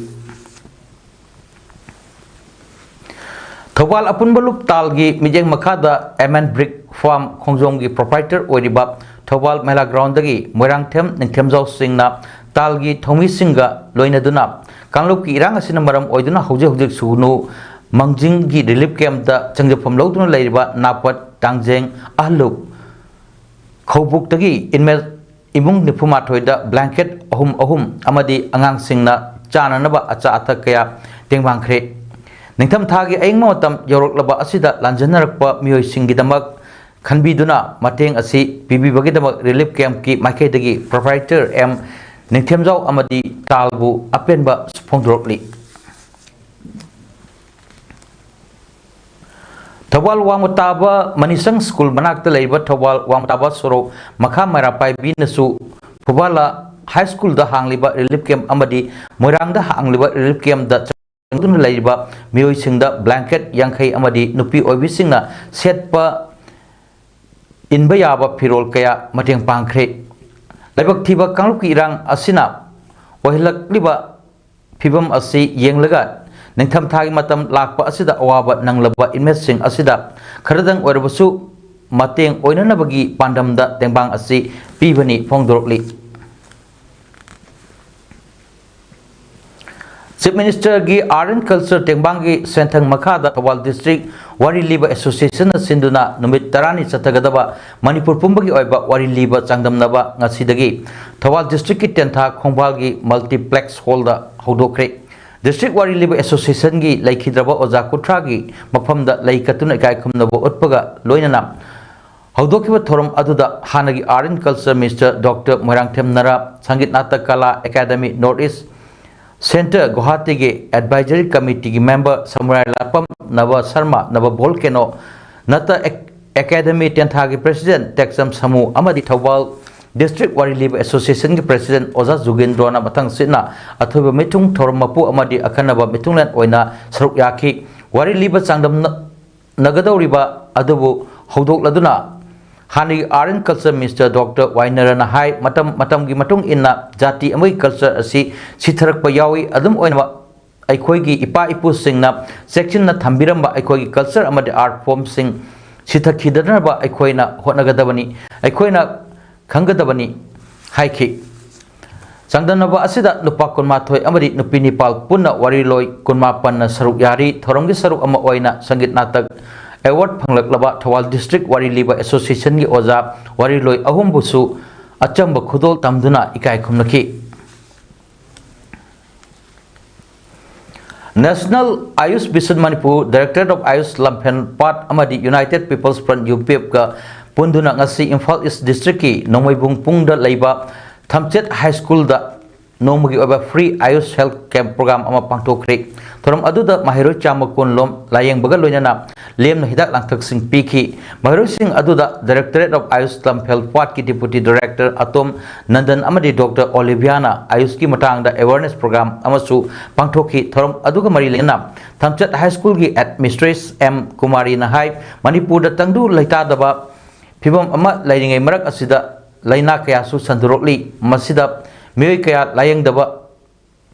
ꯊꯧꯕꯥꯜ ꯑꯄꯨꯟꯕ ꯂꯨꯞ ꯇꯥꯜꯒꯤ ꯃꯤꯠꯌꯦꯡ ꯃꯈꯥꯗ ꯑꯦꯝ ꯑꯦꯟ ꯕ꯭ꯔꯤꯛ ꯐꯥꯔꯝ ꯈꯣꯡꯖꯣꯝꯒꯤ ꯄ꯭ꯔꯣꯄ꯭ꯔꯥꯏꯇꯔ ꯑꯣꯏꯔꯤꯕ ꯊꯧꯕꯥꯜ ꯃꯦꯂꯥ ꯒ꯭ꯔꯥꯎꯟꯗꯒꯤ ꯃꯣꯏꯔꯥꯡꯊꯦꯝ ꯅꯤꯡꯊꯦꯝꯖꯥꯎꯁꯤꯡꯅ ꯇꯥꯜꯒꯤ ꯊꯧꯃꯤꯁꯤꯡꯒ ꯂꯣꯏꯅꯗꯨꯅ ꯀꯥꯡꯂꯨꯞꯀꯤ ꯏꯔꯥꯡ ꯑꯁꯤꯅ ꯃꯔꯝ ꯑꯣꯏꯗꯨꯅ ꯍꯧꯖꯤꯛ ꯍꯧꯖꯤꯛ ꯁꯨꯒꯅꯨ ꯃꯪꯖꯤꯡꯒꯤ ꯔꯤꯂꯤꯐ ꯀꯦꯝꯞꯇ ꯆꯪꯖꯐꯝ ꯂꯧꯗꯨꯅ ꯂꯩꯔꯤꯕ ꯅꯥꯄꯠ, ꯇꯥꯡꯖꯦꯡ, ꯑꯍꯜꯂꯨꯞ, ꯈꯧꯕꯨꯛꯇꯒꯤ ꯏꯟꯃꯦꯠ ꯏꯃꯨꯡ ꯅꯤꯐꯨ ꯃꯥꯊꯣꯏꯗ ꯕ꯭ꯂꯥꯡꯀꯦꯠ ꯑꯍꯨꯝ ꯑꯍꯨꯝ ꯑꯃꯗꯤ ꯑꯉꯥꯡꯁꯤꯡꯅ ꯆꯥꯅꯅꯕ ꯑꯆꯥ ꯑꯊꯛ ꯀꯌꯥ ꯇꯦꯡꯕꯥꯡꯈ꯭ꯔꯦ꯫ ꯅꯤꯡꯊꯝꯊꯥꯒꯤ ꯑꯏꯪꯕ ꯃꯇꯝ ꯌꯧꯔꯛꯂꯕ ꯑꯁꯤꯗ ꯂꯥꯟꯖꯦꯟꯅꯔꯛꯄ ꯃꯤꯑꯣꯏꯁꯤꯡꯒꯤꯗꯃꯛ ꯈꯟꯕꯤꯗꯨꯅ ꯃꯇꯦꯡ ꯑꯁꯤ ꯄꯤꯕꯤꯕꯒꯤꯗꯃꯛ Relief Camp ꯀꯤ ꯃꯥꯏꯀꯩꯗꯒꯤ Proprietor ꯑꯦꯝ ꯅꯤꯡꯊꯦꯝꯖꯥꯎ ꯑꯃꯗꯤ ꯇꯥꯜꯕꯨ ꯑꯄꯦꯟꯕ ꯐꯣꯡꯗꯣꯔꯛꯂꯤ꯫ ꯊꯧꯕꯥꯜ ꯋꯥꯡꯃ ꯇꯥꯕ ꯃꯅꯤꯁꯪ ꯁ꯭ꯀꯨꯜ ꯃꯅꯥꯛꯇ ꯂꯩꯔꯤꯕ ꯊꯧꯕꯥꯜ ꯋꯥꯡꯃ ꯇꯥꯕ ꯁꯣꯔꯣꯛ ꯃꯈꯥ ꯃꯩꯔꯥ ꯄꯥꯏꯕꯤꯅꯁꯨ ꯐꯨꯕꯥꯂꯥ ꯍꯥꯏ ꯁ꯭ꯀꯨꯜꯗ ꯍꯥꯡꯂꯤꯕ Relief Camp ꯑꯃꯗꯤ ꯃꯣꯏꯔꯥꯡꯗ ꯍꯥꯡꯂꯤꯕ Relief Camp ꯇ ꯆꯪꯗꯨꯅ ꯂꯩꯔꯤꯕ ꯃꯤꯑꯣꯏꯁꯤꯡꯗ blanket ꯌꯥꯡꯈꯩ ꯑꯃꯗꯤ ꯅꯨꯄꯤ ꯑꯣꯏꯕꯤꯁꯤꯡꯅ ꯁꯦꯠꯄ ꯏꯟꯕ ꯌꯥꯕ ꯐꯤꯔꯣꯜ ꯀꯌꯥ ꯃꯇꯦꯡ ꯄꯥꯡꯈ꯭ꯔꯦ꯫ ꯂꯥꯏꯕꯛ ꯊꯤꯕ ꯀꯥꯡꯂꯨꯞꯀꯤ ꯏꯔꯥꯡ ꯑꯁꯤꯅ ꯑꯣꯏꯍꯜꯂꯛꯂꯤꯕ ꯐꯤꯚꯝ ꯑꯁꯤ ꯌꯦꯡꯂꯒ ꯅꯤꯡꯊꯝꯊꯥꯒꯤ ꯃꯇꯝ ꯂꯥꯛꯄ ꯑꯁꯤꯗ ꯑꯋꯥꯕ ꯅꯪꯂꯕ inmate ꯁꯤꯡ ꯑꯁꯤꯗ ꯈꯔꯗꯪ ꯑꯣꯏꯔꯕꯁꯨ ꯃꯇꯦꯡ ꯑꯣꯏꯅꯅꯕꯒꯤ ꯄꯥꯟꯗꯝꯗ ꯇꯦꯡꯕꯥꯡ ꯑꯁꯤ ꯄꯤꯕꯅꯤ ꯐꯣꯡꯗꯣꯔꯛꯂꯤ꯫ Chief Minister ꯒꯤ Art and Culture ꯇꯦꯡꯕꯥꯡꯒꯤ ꯁꯦꯟꯊꯪ ꯃꯈꯥꯗ ꯊꯧꯕꯥꯜ District ꯋꯥꯔꯤ ꯂꯤꯕ Association ꯅ ꯁꯤꯟꯗꯨꯅ ꯅꯨꯃꯤꯠ ꯇꯔꯥꯅꯤ ꯆꯠꯊꯒꯗꯕ ꯃꯅꯤꯄꯨꯔ ꯄꯨꯝꯕꯒꯤ ꯑꯣꯏꯕ ꯋꯥꯔꯤ ꯂꯤꯕ ꯆꯥꯡꯗꯝꯅꯕ ꯉꯁꯤꯗꯒꯤ ꯊꯧꯕꯥꯜ District ꯀꯤ ꯇꯦꯟꯊꯥ ꯈꯣꯡꯕꯥꯜꯒꯤ Multiplex Hall ꯗ ꯍꯧꯗꯣꯛꯈ꯭ꯔꯦ꯫ District ꯋꯥꯔꯤ ꯂꯤꯕ Association ꯒꯤ ꯂꯩꯈꯤꯗ꯭ꯔꯕ ꯑꯣꯖꯥ ꯀꯨꯟꯊ꯭ꯔꯥꯒꯤ ꯃꯐꯝꯗ ꯂꯩ ꯀꯠꯇꯨꯅ ꯏꯀꯥꯏ ꯈꯨꯝꯅꯕ ꯎꯠꯄꯒ ꯂꯣꯏꯅꯅ ꯍꯧꯗꯣꯛꯈꯤꯕ ꯊꯧꯔꯝ ꯑꯗꯨꯗ ꯍꯥꯟꯅꯒꯤ Art and Culture Minister Doctor Moirangthem ꯅꯔꯥ, Sangeet Natak ꯀꯂꯥ academy North East Centre ꯒꯨꯋꯥꯍꯥꯇꯤꯒꯤ Advisory Committee ꯒꯤ member ꯁꯃꯨꯔꯥꯏ ꯂꯥꯛꯄꯝ ꯅꯕ ꯁꯔꯃ, ꯅꯕ ꯚꯣꯜꯀꯦꯅꯣ ꯅꯠꯇ ꯑꯦꯛ-, ꯑꯦꯀꯥꯗꯃꯤ ꯇꯦꯟꯊꯥꯒꯤ President ꯇꯦꯛꯆꯝ ꯁꯃꯨ ꯑꯃꯗꯤ ꯊꯧꯕꯥꯜ District ꯋꯥꯔꯤ ꯂꯤꯕ Association ꯒꯤ President ꯑꯣꯖꯥ ꯖꯨꯒꯦꯟꯗ꯭ꯔꯣꯅ ꯃꯊꯪꯁꯤꯠꯅ ꯑꯊꯣꯏꯕ ꯃꯤꯊꯨꯡ, ꯊꯧꯔꯝ ꯃꯄꯨ ꯑꯃꯗꯤ ꯑꯈꯟꯅꯕ ꯃꯤꯊꯨꯡꯂꯦꯟ ꯑꯣꯏꯅ ꯁꯔꯨꯛ ꯌꯥꯈꯤ꯫ ꯋꯥꯔꯤ ꯂꯤꯕ ꯆꯥꯡꯗꯝꯅ-, ꯅꯒꯗꯧꯔꯤꯕ ꯑꯗꯨꯕꯨ ꯍꯧꯗꯣꯛꯂꯗꯨꯅ ꯍꯥꯟꯅꯒꯤ Art and Culture Minister Doctor ꯋꯥꯏ ꯅꯔꯥꯅ ꯍꯥꯏ, ꯃꯇꯝ ꯃꯇꯝꯒꯤ ꯃꯇꯨꯡ ꯏꯟꯅ ꯖꯥꯇꯤ ꯑꯃꯒꯤ culture ꯑꯁꯤ ꯁꯤꯊꯔꯛꯄ ꯌꯥꯎꯏ꯫ ꯑꯗꯨꯝ ꯑꯣꯏꯅꯃꯛ, ꯑꯩꯈꯣꯏꯒꯤ ꯏꯄꯥ ꯏꯄꯨꯁꯤꯡꯅ ꯆꯦꯛꯁꯤꯟꯅ ꯊꯝꯕꯤꯔꯝꯕ ꯑꯩꯈꯣꯏꯒꯤ culture ꯑꯃꯗꯤ art form ꯁꯤꯡ ꯁꯤꯊꯈꯤꯗꯅꯕ ꯑꯩꯈꯣꯏꯅ ꯍꯣꯠꯅꯒꯗꯕꯅꯤ꯫ ꯑꯩꯈꯣꯏꯅ ꯈꯪꯒꯗꯕꯅꯤ ꯍꯥꯏꯈꯤ꯫ ꯆꯥꯡꯗꯝꯅꯕ ꯑꯁꯤꯗ ꯅꯨꯄꯥ ꯀꯨꯟꯃꯥꯊꯣꯏ ꯑꯃꯗꯤ ꯅꯨꯄꯤ ꯅꯤꯄꯥꯜ ꯄꯨꯟꯅ ꯋꯥꯔꯤꯂꯣꯏ ꯀꯨꯟꯃꯥꯄꯟꯅ ꯁꯔꯨꯛ ꯌꯥꯔꯤ꯫ ꯊꯧꯔꯝꯒꯤ ꯁꯔꯨꯛ ꯑꯃ ꯑꯣꯏꯅ ꯁꯪꯒꯤꯠ ꯅꯥꯇꯛ award ꯐꯪꯂꯛꯂꯕ ꯊꯧꯕꯥꯜ District ꯋꯥꯔꯤ ꯂꯤꯕ Association ꯒꯤ ꯑꯣꯖꯥ ꯋꯥꯔꯤꯂꯣꯏ ꯑꯍꯨꯝꯕꯨꯁꯨ ꯑꯆꯝꯕ ꯈꯨꯗꯣꯜ ꯇꯝꯗꯨꯅ ꯏꯀꯥꯏ ꯈꯨꯝꯅꯈꯤ꯫ National Ayush Mission Manipur, Directorate of Ayush Lamphel Path ꯑꯃꯗꯤ United People's Front, ꯌꯨ ꯄꯤ ꯑꯦꯐꯀ ꯄꯨꯟꯗꯨꯅ ꯉꯁꯤ ꯏꯝꯐꯥꯜ ꯏꯁ ꯗꯤꯁꯇ꯭ꯔꯤꯛꯀꯤ ꯅꯣꯡꯃꯩꯕꯨꯡ ꯄꯨꯡꯗ ꯂꯩꯕ ꯊꯝꯆꯦꯠ ꯍꯥꯏ ꯁ꯭ꯀꯨꯜꯗ ꯅꯣꯡꯃꯒꯤ ꯑꯣꯏꯕ free Ayush Health Camp program ꯑꯃ ꯄꯥꯡꯊꯣꯛꯈ꯭ꯔꯦ꯫ ꯊꯧꯔꯝ ꯑꯗꯨꯗ ꯃꯍꯩꯔꯣꯏ ꯆꯥꯝꯃ ꯀꯨꯟ ꯂꯣꯝ ꯂꯥꯌꯦꯡꯕꯒ ꯂꯣꯏꯅꯅ ꯂꯦꯝꯅ ꯍꯤꯗꯥꯛ ꯂꯥꯡꯊꯛꯁꯤꯡ ꯄꯤꯈꯤ꯫ ꯃꯍꯩꯔꯣꯏꯁꯤꯡ ꯑꯗꯨꯗ Directorate of Ayush Lamphel Pathꯀꯤ Deputy Director ꯑꯇꯣꯝ Nandan ꯑꯃꯗꯤ ꯗꯣꯛꯇꯔ ꯑꯣꯂꯤꯚꯤꯌꯥꯅ ꯑꯥꯌꯨꯁꯀꯤ ꯃꯇꯥꯡꯗ awareness program ꯑꯃꯁꯨ ꯄꯥꯡꯊꯣꯛꯈꯤ꯫ ꯊꯧꯔꯝ ꯑꯗꯨꯒ ꯃꯔꯤ ꯂꯩꯅꯅ ꯊꯝꯆꯦꯠ ꯍꯥꯏ ꯁ꯭ꯀꯨꯜꯒꯤ Administrator ꯑꯦꯝ ꯀꯨꯃꯥꯔꯤꯅ ꯍꯥꯏ, ꯃꯅꯤꯄꯨꯔꯗ ꯇꯪꯗꯨ ꯂꯩꯇꯥꯗꯕ ꯐꯤꯕꯝ ꯑꯃ ꯂꯩꯔꯤꯉꯩ ꯃꯔꯛ ꯑꯁꯤꯗ ꯂꯥꯏꯅꯥ ꯀꯌꯥꯁꯨ ꯁꯟꯗꯣꯔꯛꯂꯤ꯫ ꯃꯁꯤꯗ ꯃꯤꯑꯣꯏ ꯀꯌꯥ ꯂꯥꯌꯦꯡꯗꯕ,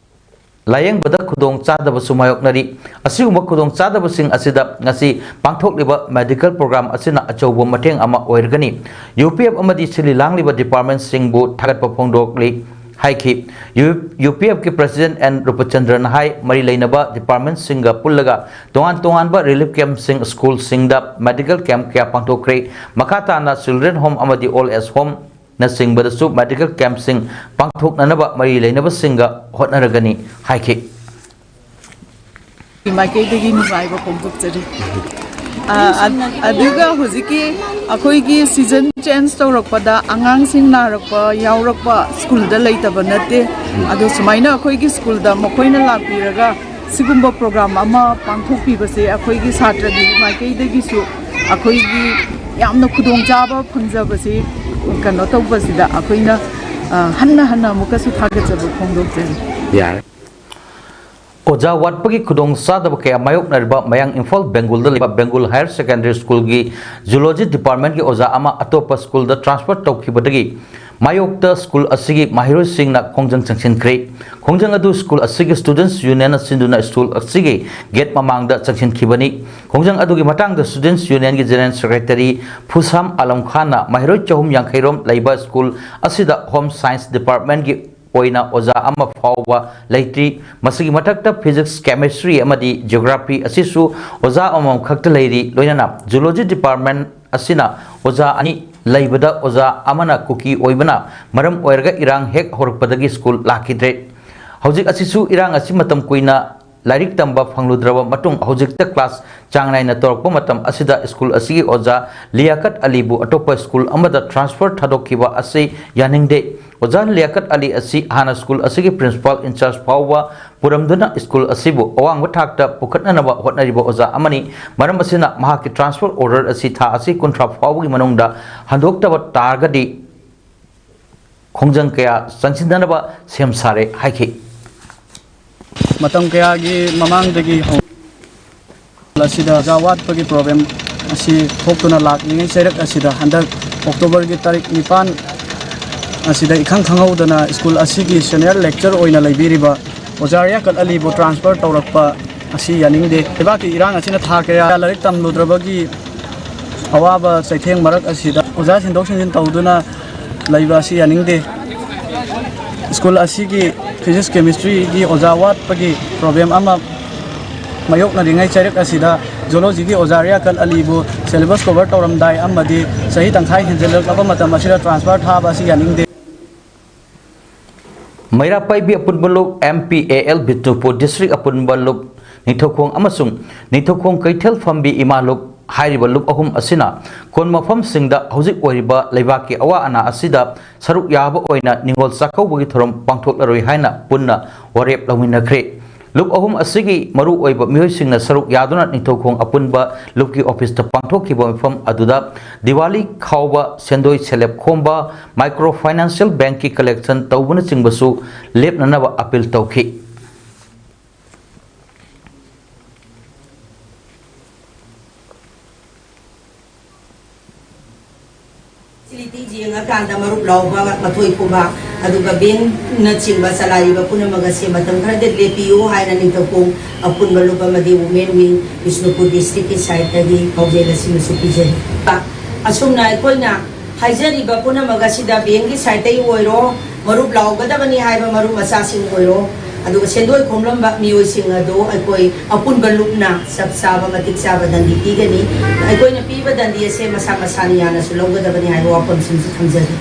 ꯂꯥꯌꯦꯡꯕꯗ ꯈꯨꯗꯣꯡ ꯆꯥꯗꯕꯁꯨ ꯃꯥꯌꯣꯛꯅꯔꯤ꯫ ꯑꯁꯤꯒꯨꯝꯕ ꯈꯨꯗꯣꯡ ꯆꯥꯗꯕꯁꯤꯡ ꯑꯁꯤꯗ ꯉꯁꯤ ꯄꯥꯡꯊꯣꯛꯂꯤꯕ medical program ꯑꯁꯤꯅ ꯑꯆꯧꯕ ꯃꯇꯦꯡ ꯑꯃ ꯑꯣꯏꯔꯒꯅꯤ꯫ ꯌꯨ ꯄꯤ ꯑꯦꯐ ꯑꯃꯗꯤ ꯁꯤꯜꯂꯤ ꯂꯥꯡꯂꯤꯕ departmentꯁꯤꯡꯕꯨ ꯊꯥꯒꯠꯄ ꯐꯣꯡꯗꯣꯛꯂꯤ ꯍꯥꯏꯈꯤ꯫ ꯌꯨ-, ꯌꯨ ꯄꯤ ꯑꯦꯐꯀꯤ President ꯑꯦꯟ ꯔꯨꯄꯆꯟꯗ꯭ꯔꯅ ꯍꯥꯏ, ꯃꯔꯤ ꯂꯩꯅꯕ departmentꯁꯤꯡꯒ ꯄꯨꯜꯂꯒ ꯇꯣꯉꯥꯟ ꯇꯣꯉꯥꯟꯕ relief campꯁꯤꯡ, ꯁ꯭ꯀꯨꯜꯁꯤꯡꯗ medical camp ꯀꯌꯥ ꯄꯥꯡꯊꯣꯛꯈ꯭ꯔꯦ꯫ ꯃꯈꯥ ꯇꯥꯅ children home ꯑꯃꯗꯤ old age homeꯅꯆꯤꯡꯕꯗꯁꯨ medical campꯁꯤꯡ ꯄꯥꯡꯊꯣꯛꯅꯅꯕ ꯃꯔꯤ ꯂꯩꯅꯕꯁꯤꯡꯒ ꯍꯣꯠꯅꯔꯒꯅꯤ ꯍꯥꯏꯈꯤ꯫ ꯃꯥꯏꯀꯩꯗꯒꯤ ꯅꯨꯡꯉꯥꯏꯕ ꯐꯣꯡꯗꯣꯛꯆꯔꯤ꯫ ꯑ, ꯑ, ꯑꯗꯨꯒ ꯍꯧꯖꯤꯛꯀꯤ ꯑꯩꯈꯣꯏꯒꯤ season change ꯇꯧꯔꯛꯄꯗ ꯑꯉꯥꯡꯁꯤꯡ ꯅꯥꯔꯛꯄ ꯌꯥꯎꯔꯛꯄ ꯁ꯭ꯀꯨꯜꯗ ꯂꯩꯇꯕ ꯅꯠꯇꯦ꯫ ꯑꯗꯣ ꯁꯨꯃꯥꯏꯅ ꯑꯩꯈꯣꯏꯒꯤ ꯁ꯭ꯀꯨꯜꯗ ꯃꯈꯣꯏꯅ ꯂꯥꯛꯄꯤꯔꯒ ꯁꯤꯒꯨꯝꯕ program ꯑꯃ ꯄꯥꯡꯊꯣꯛꯄꯤꯕꯁꯦ ꯑꯩꯈꯣꯏꯒꯤ ꯁꯥꯇ꯭ꯔꯒꯤ ꯃꯥꯏꯀꯩꯗꯒꯤꯁꯨ ꯑꯩꯈꯣꯏꯒꯤ ꯌꯥꯝꯅ ꯈꯨꯗꯣꯡꯆꯥꯕ ꯐꯪꯖꯕꯁꯤ ꯀꯩꯅꯣ ꯇꯧꯕꯁꯤꯗ ꯑꯩꯈꯣꯏꯅ, ꯑ, ꯍꯟꯅ ꯍꯟꯅ ꯑꯃꯨꯛꯀꯁꯨ ꯊꯥꯒꯠꯆꯕ ꯐꯣꯡꯗꯣꯛꯆꯔꯤ꯫ ꯌꯥꯔꯦ꯫ ꯑꯣꯖꯥ ꯋꯥꯠꯄꯒꯤ ꯈꯨꯗꯣꯡ ꯆꯥꯗꯕ ꯀꯌꯥ ꯃꯥꯌꯣꯛꯅꯔꯤꯕ ꯃꯌꯥꯡ ꯏꯝꯐꯥꯜ ꯕꯦꯡꯒꯨꯜꯗ ꯂꯩꯕ ꯕꯦꯡꯒꯨꯜ Higher Secondary Schoolꯒꯤ Zoology Departmentꯀꯤ ꯑꯣꯖꯥ ꯑꯃ ꯑꯇꯣꯞꯄ ꯁ꯭ꯀꯨꯜꯗ transfer ꯇꯧꯈꯤꯕꯗꯒꯤ ꯃꯥꯌꯣꯛꯇ ꯁ꯭ꯀꯨꯜ ꯑꯁꯤꯒꯤ ꯃꯍꯩꯔꯣꯏꯁꯤꯡꯅ ꯈꯣꯡꯖꯪ ꯆꯪꯁꯤꯟꯈ꯭ꯔꯦ꯫ ꯈꯣꯡꯖꯪ ꯑꯗꯨ ꯁ꯭ꯀꯨꯜ ꯑꯁꯤꯒꯤ Students Unionꯅ ꯁꯤꯟꯗꯨꯅ ꯁ꯭ꯀꯨꯜ ꯑꯁꯤꯒꯤ gate ꯃꯃꯥꯡꯗ ꯆꯪꯁꯤꯟꯈꯤꯕꯅꯤ꯫ ꯈꯣꯡꯖꯪ ꯑꯗꯨꯒꯤ ꯃꯇꯥꯡꯗ Students Unionꯒꯤ General Secretary ꯐꯨꯁꯥꯝ ꯑꯥꯂꯝ ꯈꯥꯟꯅ ꯃꯍꯩꯔꯣꯏ ꯆꯍꯨꯝ ꯌꯥꯡꯈꯩ ꯔꯣꯝ ꯂꯩꯕ ꯁ꯭ꯀꯨꯜ ꯑꯁꯤꯗ Home Science Departmentꯀꯤ ꯑꯣꯏꯅ ꯑꯣꯖꯥ ꯑꯃ ꯐꯥꯎꯕ ꯂꯩꯇ꯭ꯔꯤ꯫ ꯃꯁꯤꯒꯤ ꯃꯊꯛꯇ Physics, Chemistry ꯑꯃꯗꯤ Geography ꯑꯁꯤꯁꯨ ꯑꯣꯖꯥ ꯑꯃꯃꯝ ꯈꯛꯇ ꯂꯩꯔꯤ꯫ ꯂꯣꯏꯅꯅ Zoology Department ꯑꯁꯤꯅ ꯑꯣꯖꯥ ꯑꯅꯤ ꯂꯩꯕꯗ ꯑꯣꯖꯥ ꯑꯃꯅ ꯀꯨꯀꯤ ꯑꯣꯏꯕꯅ ꯃꯔꯝ ꯑꯣꯏꯔꯒ ꯏꯔꯥꯡ ꯍꯦꯛ ꯍꯧꯔꯛꯄꯗꯒꯤ ꯁ꯭ꯀꯨꯜ ꯂꯥꯛꯈꯤꯗ꯭ꯔꯦ꯫ ꯍꯧꯖꯤꯛ ꯑꯁꯤꯁꯨ ꯏꯔꯥꯡ ꯑꯁꯤ ꯃꯇꯝ ꯀꯨꯏꯅ ꯂꯥꯏꯔꯤꯛ ꯇꯝꯕ ꯐꯪꯂꯨꯗ꯭ꯔꯕ ꯃꯇꯨꯡ ꯍꯧꯖꯤꯛꯇ ꯀ꯭ꯂꯥꯁ ꯆꯥꯡ ꯅꯥꯏꯅ ꯇꯧꯔꯛꯄ ꯃꯇꯝ ꯑꯁꯤꯗ ꯁ꯭ꯀꯨꯜ ꯑꯁꯤꯒꯤ ꯑꯣꯖꯥ ꯂꯤꯌꯥꯀꯠ ꯑꯂꯤꯕꯨ ꯑꯇꯣꯞꯄ ꯁ꯭ꯀꯨꯜ ꯑꯃꯗ ꯇ꯭ꯔꯥꯟꯁꯐꯔ ꯊꯥꯗꯣꯛꯈꯤꯕ ꯑꯁꯤ ꯌꯥꯅꯤꯡꯗꯦ꯫ ꯑꯣꯖꯥ ꯂꯤꯌꯥꯀꯠ ꯑꯂꯤ ꯑꯁꯤ ꯍꯥꯟꯅ ꯁ꯭ꯀꯨꯜ ꯑꯁꯤꯒꯤ ꯄ꯭ꯔꯤꯟꯁꯤꯄꯥꯜ ꯏꯟꯆꯥꯔꯖ ꯐꯥꯎꯕ ꯄꯨꯔꯝꯗꯨꯅ ꯁ꯭ꯀꯨꯜ ꯑꯁꯤꯕꯨ ꯑꯋꯥꯡꯕ ꯊꯥꯛꯇ ꯄꯨꯈꯠꯅꯅꯕ ꯍꯣꯠꯅꯔꯤꯕ ꯑꯣꯖꯥ ꯑꯃꯅꯤ꯫ ꯃꯔꯝ ꯑꯁꯤꯅ ꯃꯍꯥꯛꯀꯤ ꯇ꯭ꯔꯥꯟꯁꯐꯔ ꯑꯣꯔꯗꯔ ꯑꯁꯤ ꯊꯥ ꯑꯁꯤ ꯀꯨꯟꯊ꯭ꯔꯥ ꯐꯥꯎꯕꯒꯤ ꯃꯅꯨꯡꯗ ꯍꯟꯗꯣꯛꯇꯕ ꯇꯥꯔꯒꯗꯤ ꯈꯣꯡꯖꯪ ꯀꯌꯥ ꯆꯪꯁꯤꯟꯅꯅꯕ ꯁꯦꯝ ꯁꯥꯔꯦ ꯍꯥꯏꯈꯤ꯫ ꯃꯇꯝ ꯀꯌꯥꯒꯤ ꯃꯃꯥꯡꯗꯒꯤ ꯍꯧ-, ꯑꯁꯤꯗ ꯑꯣꯖꯥ ꯋꯥꯠꯄꯒꯤ ꯄ꯭ꯔꯣꯕ꯭ꯂꯦꯝ ꯑꯁꯤ ꯊꯣꯛꯇꯨꯅ ꯂꯥꯛꯂꯤꯉꯩ ꯆꯩꯔꯛ ꯑꯁꯤꯗ ꯍꯟꯗꯛ ꯑꯣꯛꯇꯣꯕꯔꯒꯤ ꯇꯥꯔꯤꯛ ꯅꯤꯄꯥꯟ ꯑꯁꯤꯗ ꯏꯈꯪ ꯈꯪꯍꯧꯗꯅ ꯁ꯭ꯀꯨꯜ ꯑꯁꯤꯒꯤ ꯁꯦꯅꯤꯌꯔ ꯂꯦꯛꯆꯔ ꯑꯣꯏꯅ ꯂꯩꯕꯤꯔꯤꯕ ꯑꯣꯖꯥ ꯂꯤꯌꯥꯀꯠ ꯑꯂꯤꯕꯨ ꯇ꯭ꯔꯥꯟꯁꯐꯔ ꯇꯧꯔꯛꯄ ꯑꯁꯤ ꯌꯥꯅꯤꯡꯗꯦ꯫ ꯂꯩꯕꯥꯛꯀꯤ ꯏꯔꯥꯡ ꯑꯁꯤꯅ ꯊꯥ ꯀꯌꯥ ꯂꯥꯏꯔꯤꯛ ꯇꯝꯂꯨꯗ꯭ꯔꯕꯒꯤ ꯑꯋꯥꯕ ꯆꯩꯊꯦꯡ ꯃꯔꯛ ꯑꯁꯤꯗ ꯑꯣꯖꯥ ꯁꯤꯟꯗꯣꯛ ꯁꯤꯟꯖꯤꯟ ꯇꯧꯗꯨꯅ ꯂꯩꯕ ꯑꯁꯤ ꯌꯥꯅꯤꯡꯗꯦ꯫ ꯁ꯭ꯀꯨꯜ ꯑꯁꯤꯒꯤ ꯐꯤꯖꯤꯛꯁ ꯀꯦꯃꯤꯁꯇ꯭ꯔꯤꯒꯤ ꯑꯣꯖꯥ ꯋꯥꯠꯄꯒꯤ ꯄ꯭ꯔꯣꯕ꯭ꯂꯦꯝ ꯑꯃ ꯃꯥꯌꯣꯛꯅꯔꯤꯉꯩ ꯆꯩꯔꯛ ꯑꯁꯤꯗ ꯖꯨꯂꯣꯖꯤꯒꯤ ꯑꯣꯖꯥ ꯂꯤꯌꯥꯀꯠ ꯑꯂꯤꯕꯨ ꯁꯦꯂꯦꯕꯁ ꯀꯣꯚꯔ ꯇꯧꯔꯝꯗꯥꯏ ꯑꯃꯗꯤ ꯆꯍꯤ ꯇꯪꯈꯥꯏ ꯍꯦꯟꯖꯜꯂꯛꯂꯕ ꯃꯇꯝ ꯑꯁꯤꯗ ꯇ꯭ꯔꯥꯟꯁꯐꯔ ꯊꯥꯕ ꯑꯁꯤ ꯌꯥꯅꯤꯡꯗꯦ꯫ ꯃꯩꯔꯥ ꯄꯥꯏꯕꯤ ꯑꯄꯨꯟꯕ ꯂꯨꯞ, M P A L Bishnupur district ꯑꯄꯨꯟꯕ ꯂꯨꯞ, ꯅꯤꯡꯊꯧꯈꯣꯡ ꯑꯃꯁꯨꯡ ꯅꯤꯡꯊꯧꯈꯣꯡ ꯀꯩꯊꯦꯜ ꯐꯝꯕꯤ ꯏꯃꯥ ꯂꯨꯞ ꯍꯥꯏꯔꯤꯕ ꯂꯨꯞ ꯑꯍꯨꯝ ꯑꯁꯤꯅ ꯈꯨꯟ ꯃꯐꯝꯁꯤꯡꯗ ꯍꯧꯖꯤꯛ ꯑꯣꯏꯔꯤꯕ ꯂꯩꯕꯥꯛꯀꯤ ꯑꯋꯥ ꯑꯅꯥ ꯑꯁꯤꯗ ꯁꯔꯨꯛ ꯌꯥꯕ ꯑꯣꯏꯅ ꯅꯤꯉꯣꯜ ꯆꯥꯛꯀꯧꯕꯒꯤ ꯊꯧꯔꯝ ꯄꯥꯡꯊꯣꯛꯂꯔꯣꯏ ꯍꯥꯏꯅ ꯄꯨꯟꯅ ꯋꯥꯔꯦꯞ ꯂꯧꯃꯤꯟꯅꯈ꯭ꯔꯦ꯫ ꯂꯨꯞ ꯑꯍꯨꯝ ꯑꯁꯤꯒꯤ ꯃꯔꯨꯑꯣꯏꯕ ꯃꯤꯑꯣꯏꯁꯤꯡꯅ ꯁꯔꯨꯛ ꯌꯥꯗꯨꯅ ꯅꯤꯡꯊꯧꯈꯣꯡ ꯑꯄꯨꯟꯕ ꯂꯨꯞꯀꯤ ꯑꯣꯐꯤꯁꯇ ꯄꯥꯡꯊꯣꯛꯈꯤꯕ ꯃꯤꯐꯝ ꯑꯗꯨꯗ ꯗꯤꯋꯥꯂꯤ ꯈꯥꯎꯕ, ꯁꯦꯟꯗꯣꯏ ꯁꯦꯂꯦꯞ ꯈꯣꯝꯕ, ꯃꯥꯏꯀ꯭ꯔꯣ ꯐꯥꯏꯅꯥꯟꯁꯤꯌꯦꯜ ꯕꯦꯡꯀꯤ ꯀꯂꯦꯛꯁꯟ ꯇꯧꯕꯅꯆꯤꯡꯕꯁꯨ ꯂꯦꯞꯅꯅꯕ ꯑꯄꯤꯜ ꯇꯧꯈꯤ꯫ ꯐꯦꯁꯤꯂꯤꯇꯤ ꯌꯦꯡꯉꯀꯥꯟꯗ ꯃꯔꯨꯞ ꯂꯥꯎꯕ, ꯃꯊꯣꯏ ꯈꯨꯕ, ꯑꯗꯨꯒ ꯕꯦꯡꯅꯆꯤꯡꯕ ꯆꯂꯥꯏꯔꯤꯕ ꯄꯨꯝꯅꯃꯛ ꯑꯁꯦ ꯃꯇꯝ ꯈꯔꯗ ꯂꯦꯞꯄꯤꯌꯨ ꯍꯥꯏꯅ ꯅꯤꯡꯊꯧꯈꯣꯡ ꯑꯄꯨꯟꯕ ꯂꯨꯞ ꯑꯃꯗꯤ ꯋꯨꯃꯦꯟ ꯋꯤꯡ ꯕꯤꯁꯅꯨꯄꯨꯔ ꯗꯤꯁꯇ꯭ꯔꯤꯛꯀꯤ ꯁꯥꯏꯠꯇꯒꯤ ꯄꯥꯎꯖꯦꯜ ꯑꯁꯤꯃꯁꯨ ꯄꯤꯖꯔꯤ꯫ ꯑꯁꯨꯝꯅ ꯑꯩꯈꯣꯏꯅ ꯍꯥꯏꯖꯔꯤꯕ ꯄꯨꯝꯅꯃꯛ ꯑꯁꯤꯗ ꯕꯦꯡꯒꯤ ꯁꯥꯏꯠꯇꯒꯤ ꯑꯣꯏꯔꯣ, ꯃꯔꯨꯞ ꯂꯥꯎꯒꯗꯕꯅꯤ ꯍꯥꯏꯕ ꯃꯔꯨꯞ ꯃꯆꯥꯁꯤꯡ ꯑꯣꯏꯔꯣ, ꯑꯗꯨꯒ ꯁꯦꯟꯗꯣꯏ ꯈꯣꯝꯂꯝꯕ ꯃꯤꯑꯣꯏꯁꯤꯡ ꯑꯗꯨ ꯑꯩꯈꯣꯏ ꯑꯄꯨꯟꯕ ꯂꯨꯞꯅ ꯆꯞ ꯆꯥꯕ, ꯃꯇꯤꯛ ꯆꯥꯕ ꯗꯟꯗꯤ ꯄꯤꯒꯅꯤ꯫ ꯑꯩꯈꯣꯏꯅ ꯄꯤꯕ ꯗꯟꯗꯤ ꯑꯁꯦ ꯃꯁꯥ ꯃꯁꯥꯅ ꯌꯥꯅꯁꯨ ꯂꯧꯒꯗꯕꯅꯤ ꯍꯥꯏꯕ ꯋꯥꯐꯝꯁꯤꯡꯁꯨ ꯊꯝꯖꯔꯤ꯫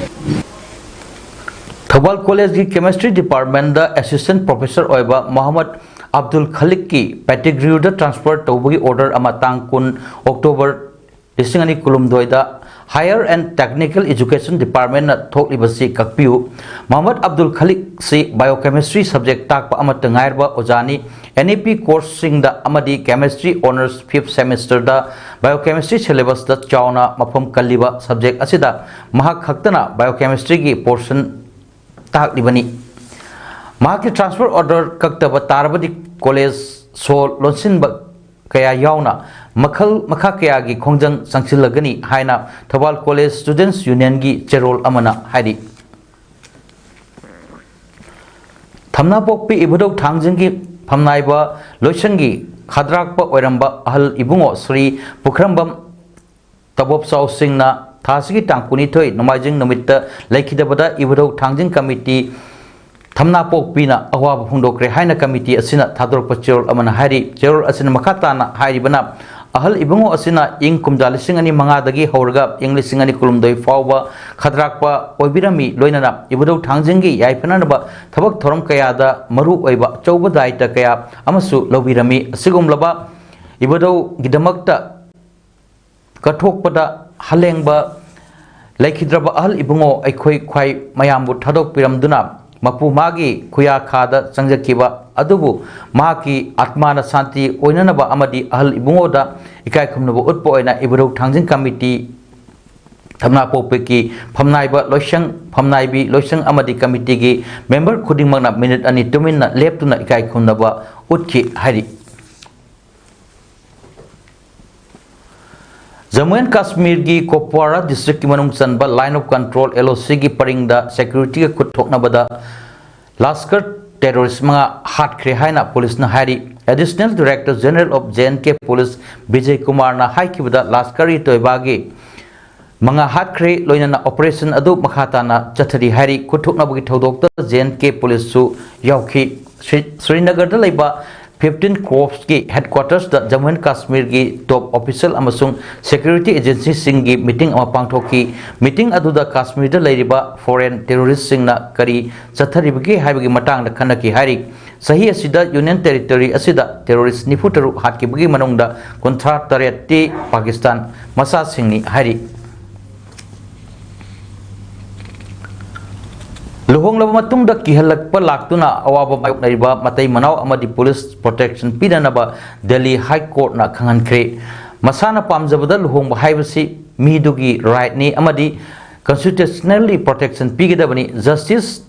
ꯊꯧꯕꯥꯜ ꯀꯣꯂꯦꯖꯀꯤ ꯀꯦꯃꯤꯁꯇ꯭ꯔꯤ ꯗꯤꯄꯥꯔꯠꯃꯦꯟꯗ ꯑꯦꯁꯤꯁꯇꯦꯟꯠ ꯄ꯭ꯔꯣꯐꯦꯁꯔ ꯑꯣꯏꯕ ꯃꯣꯍꯝꯃꯗ ꯑꯕꯗꯨꯜ ꯈꯂꯤꯛꯀꯤ ꯄꯦꯇꯤꯒ꯭ꯔꯤꯌꯨꯗ ꯇ꯭ꯔꯥꯟꯁꯐꯔ ꯇꯧꯕꯒꯤ ꯑꯣꯔꯗꯔ ꯑꯃ ꯇꯥꯡ ꯀꯨꯟ ꯑꯣꯛꯇꯣꯕꯔ ꯂꯤꯁꯤꯡ ꯑꯅꯤ ꯀꯨꯟꯍꯨꯝꯗꯣꯏꯗ Higher and Technical Education Departmentꯅ ꯊꯣꯛꯂꯤꯕꯁꯤ ꯀꯛꯄꯤꯌꯨ꯫ Mohammad Abdul ꯈꯂꯤꯛꯁꯤ Biochemistry subject ꯇꯥꯛꯄ ꯑꯃꯠꯇ ꯉꯥꯏꯔꯕ ꯑꯣꯖꯥꯅꯤ꯫ N E P courseꯁꯤꯡꯗ ꯑꯃꯗꯤ Chemistry Honours fifth semesterꯗ Biochemistry syllabusꯇ ꯆꯥꯎꯅ ꯃꯐꯝ ꯀꯜꯂꯤꯕ subject ꯑꯁꯤꯗ ꯃꯍꯥꯛ ꯈꯛꯇꯅ Biochemistryꯒꯤ portion ꯇꯥꯛꯂꯤꯕꯅꯤ꯫ ꯃꯍꯥꯛꯀꯤ transfer order ꯀꯛꯇꯕ ꯇꯥꯔꯕꯗꯤ college ꯁꯣ ꯂꯣꯟꯁꯤꯟꯕ ꯀꯌꯥ ꯌꯥꯎꯅ ꯃꯈꯜ ꯃꯈꯥ ꯀꯌꯥꯒꯤ ꯈꯣꯡꯖꯪ ꯆꯪꯁꯤꯜꯂꯒꯅꯤ ꯍꯥꯏꯅ ꯊꯧꯕꯥꯜ College Students Unionꯒꯤ ꯆꯦꯔꯣꯜ ꯑꯃꯅ ꯍꯥꯏꯔꯤ꯫ ꯊꯝꯅꯥꯄꯣꯛꯄꯤ ꯏꯕꯨꯙꯧ ꯊꯥꯡꯖꯤꯡꯒꯤ ꯐꯝꯅꯥꯏꯕ ꯂꯣꯏꯁꯪꯒꯤ ꯈꯗ꯭ꯔꯥꯛꯄ ꯑꯣꯏꯔꯝꯕ ꯑꯍꯜ ꯏꯕꯨꯡꯉꯣ ꯁ꯭ꯔꯤ ꯄꯨꯈ꯭ꯔꯝꯕꯝ ꯇꯕꯣꯞꯆꯥꯎ ꯁꯤꯡꯅ ꯊꯥ ꯑꯁꯤꯒꯤ ꯇꯥꯡ ꯀꯨꯟꯅꯤꯊꯣꯏ ꯅꯣꯡꯃꯥꯏꯖꯤꯡ ꯅꯨꯃꯤꯠꯇ ꯂꯩꯈꯤꯗꯕꯗ ꯏꯕꯨꯙꯧ ꯊꯥꯡꯖꯤꯡ ꯀꯃꯤꯇꯤ ꯊꯝꯅꯥꯄꯣꯛꯄꯤꯅ ꯑꯋꯥꯕ ꯐꯣꯡꯗꯣꯛꯈ꯭ꯔꯦ ꯍꯥꯏꯅ ꯀꯃꯤꯇꯤ ꯑꯁꯤꯅ ꯊꯥꯗꯣꯔꯛꯄ ꯆꯦꯔꯣꯜ ꯑꯃꯅ ꯍꯥꯏꯔꯤ꯫ ꯆꯦꯔꯣꯜ ꯑꯁꯤꯅ ꯃꯈꯥ ꯇꯥꯅ ꯍꯥꯏꯔꯤꯕꯅ, ꯑꯍꯜ ꯏꯕꯨꯡꯉꯣ ꯑꯁꯤꯅ ꯏꯪ ꯀꯨꯝꯖꯥ ꯂꯤꯁꯤꯡ ꯑꯅꯤ ꯃꯉꯥꯗꯒꯤ ꯍꯧꯔꯒ ꯏꯪ ꯂꯤꯁꯤꯡ ꯑꯅꯤ ꯀꯨꯟꯍꯨꯝꯗꯣꯏ ꯐꯥꯎꯕ ꯈꯗ꯭ꯔꯥꯛꯄ ꯑꯣꯏꯕꯤꯔꯝꯃꯤ꯫ ꯂꯣꯏꯅꯅ ꯏꯕꯨꯙꯧ ꯊꯥꯡꯖꯤꯡꯒꯤ ꯌꯥꯏꯐꯅꯅꯕ ꯊꯕꯛ ꯊꯧꯔꯝ ꯀꯌꯥꯗ ꯃꯔꯨ ꯑꯣꯏꯕ ꯑꯆꯧꯕ ꯗꯥꯌꯤꯠꯇ ꯀꯌꯥ ꯑꯃꯁꯨ ꯂꯧꯕꯤꯔꯝꯃꯤ꯫ ꯑꯁꯤꯒꯨꯝꯂꯕ ꯏꯕꯨꯙꯧꯒꯤꯗꯃꯛꯇ ꯀꯠꯊꯣꯛꯄꯗ ꯍꯜꯂꯦꯡꯕ ꯂꯩꯈꯤꯗ꯭ꯔꯕ ꯑꯍꯜ ꯏꯕꯨꯡꯉꯣ ꯑꯩꯈꯣꯏ ꯈ꯭ꯋꯥꯏ ꯃꯌꯥꯝꯕꯨ ꯊꯥꯗꯣꯛꯄꯤꯔꯝꯗꯨꯅ ꯃꯄꯨ ꯃꯥꯒꯤ ꯈꯨꯌꯥꯈꯥꯗ ꯆꯪꯖꯈꯤꯕ ꯑꯗꯨꯕꯨ ꯃꯍꯥꯛꯀꯤ ꯑꯥꯠꯃꯥꯅ ꯁꯥꯟꯇꯤ ꯑꯣꯏꯅꯅꯕ ꯑꯃꯗꯤ ꯑꯍꯜ ꯏꯕꯨꯡꯉꯣꯗ ꯏꯀꯥꯏ ꯈꯨꯝꯅꯕ ꯎꯠꯄ ꯑꯣꯏꯅ ꯏꯕꯨꯙꯧ ꯊꯥꯡꯖꯤꯡ ꯀꯃꯤꯇꯤ ꯊꯝꯅꯥꯄꯣꯛꯄꯤꯒꯤ ꯐꯝꯅꯥꯏꯕ ꯂꯣꯏꯁꯪ, ꯐꯝꯅꯥꯏꯕꯤ ꯂꯣꯏꯁꯪ ꯑꯃꯗꯤ ꯀꯃꯤꯇꯤꯒꯤ member ꯈꯨꯗꯤꯡꯃꯛꯅ minute ꯑꯅꯤ ꯇꯨꯃꯤꯟꯅ ꯂꯦꯞꯇꯨꯅ ꯏꯀꯥꯏ ꯈꯨꯝꯅꯕ ꯎꯠꯈꯤ ꯍꯥꯏꯔꯤ꯫ ꯖꯝꯃꯨ ꯑꯦꯟ ꯀꯥꯁꯃꯤꯔꯒꯤ ꯀꯣꯞꯋꯥꯔꯥ districtꯀꯤ ꯃꯅꯨꯡ ꯆꯟꯕ Line of Control, L O Cꯒꯤ ꯄꯔꯤꯡꯗ securityꯒ ꯈꯨꯠ ꯊꯣꯛꯅꯕꯗ ꯂꯥꯁꯀꯔ terrorist ꯃꯉꯥ ꯍꯥꯠꯈ꯭ꯔꯦ ꯍꯥꯏꯅ ꯄꯨꯂꯤꯁꯅ ꯍꯥꯏꯔꯤ꯫ Additional Director General of J and K Police Bijay ꯀꯨꯃꯥꯔꯅ ꯍꯥꯏꯈꯤꯕꯗ ꯂꯥꯁꯀꯔ ꯏ ꯇꯣꯏꯕꯥꯒꯤ ꯃꯉꯥ ꯍꯥꯠꯈ꯭ꯔꯦ, ꯂꯣꯏꯅꯅ operation ꯑꯗꯨ ꯃꯈꯥ ꯇꯥꯅ ꯆꯠꯊꯔꯤ ꯍꯥꯏꯔꯤ꯫ ꯈꯨꯠ ꯊꯣꯛꯅꯕꯒꯤ ꯊꯧꯗꯣꯛꯇ J and K Policeꯁꯨ ꯌꯥꯎꯈꯤ꯫ ꯁ꯭ꯔꯤ-, ꯁ꯭ꯔꯤꯅꯒꯔꯗ ꯂꯩꯕ fifteen Corpsꯀꯤ headquartersꯇ ꯖꯝꯃꯨ ꯑꯦꯟ ꯀꯥꯁꯃꯤꯔꯒꯤ top official ꯑꯃꯁꯨꯡ security agencyꯁꯤꯡꯒꯤ meeting ꯑꯃ ꯄꯥꯡꯊꯣꯛꯈꯤ꯫ Meeting ꯑꯗꯨꯗ ꯀꯥꯁꯃꯤꯔꯗ ꯂꯩꯔꯤꯕ foreign terroristꯁꯤꯡꯅ ꯀꯔꯤ ꯆꯠꯊꯔꯤꯕꯒꯦ ꯍꯥꯏꯕꯒꯤ ꯃꯇꯥꯡꯗ ꯈꯟꯅꯈꯤ ꯍꯥꯏꯔꯤ꯫ ꯆꯍꯤ ꯑꯁꯤꯗ Union Territory ꯑꯁꯤꯗ terrorist ꯅꯤꯐꯨ ꯇꯔꯨꯛ ꯍꯥꯠꯈꯤꯕꯒꯤ ꯃꯅꯨꯡꯗ ꯀꯨꯟꯊ꯭ꯔꯥ ꯇꯔꯦꯠꯇꯤ ꯄꯥꯀꯤꯁꯇꯥꯟ ꯃꯆꯥꯁꯤꯡꯅꯤ ꯍꯥꯏꯔꯤ꯫ ꯂꯨꯍꯣꯡꯂꯕ ꯃꯇꯨꯡꯗ ꯀꯤꯍꯜꯂꯛꯄ ꯂꯥꯛꯇꯨꯅ ꯑꯋꯥꯕ ꯃꯥꯌꯣꯛꯅꯔꯤꯕ ꯃꯇꯩ ꯃꯅꯥꯎ ꯑꯃꯗꯤ police protection ꯄꯤꯅꯅꯕ ꯗꯦꯜꯂꯤ High Courtꯅ ꯈꯪꯍꯟꯈ꯭ꯔꯦ꯫ ꯃꯁꯥꯅ ꯄꯥꯝꯖꯕꯗ ꯂꯨꯍꯣꯡꯕ ꯍꯥꯏꯕꯁꯤ ꯃꯤꯗꯨꯒꯤ rightꯅꯤ ꯑꯃꯗꯤ constitutionally protection ꯄꯤꯒꯗꯕꯅꯤ꯫ Justice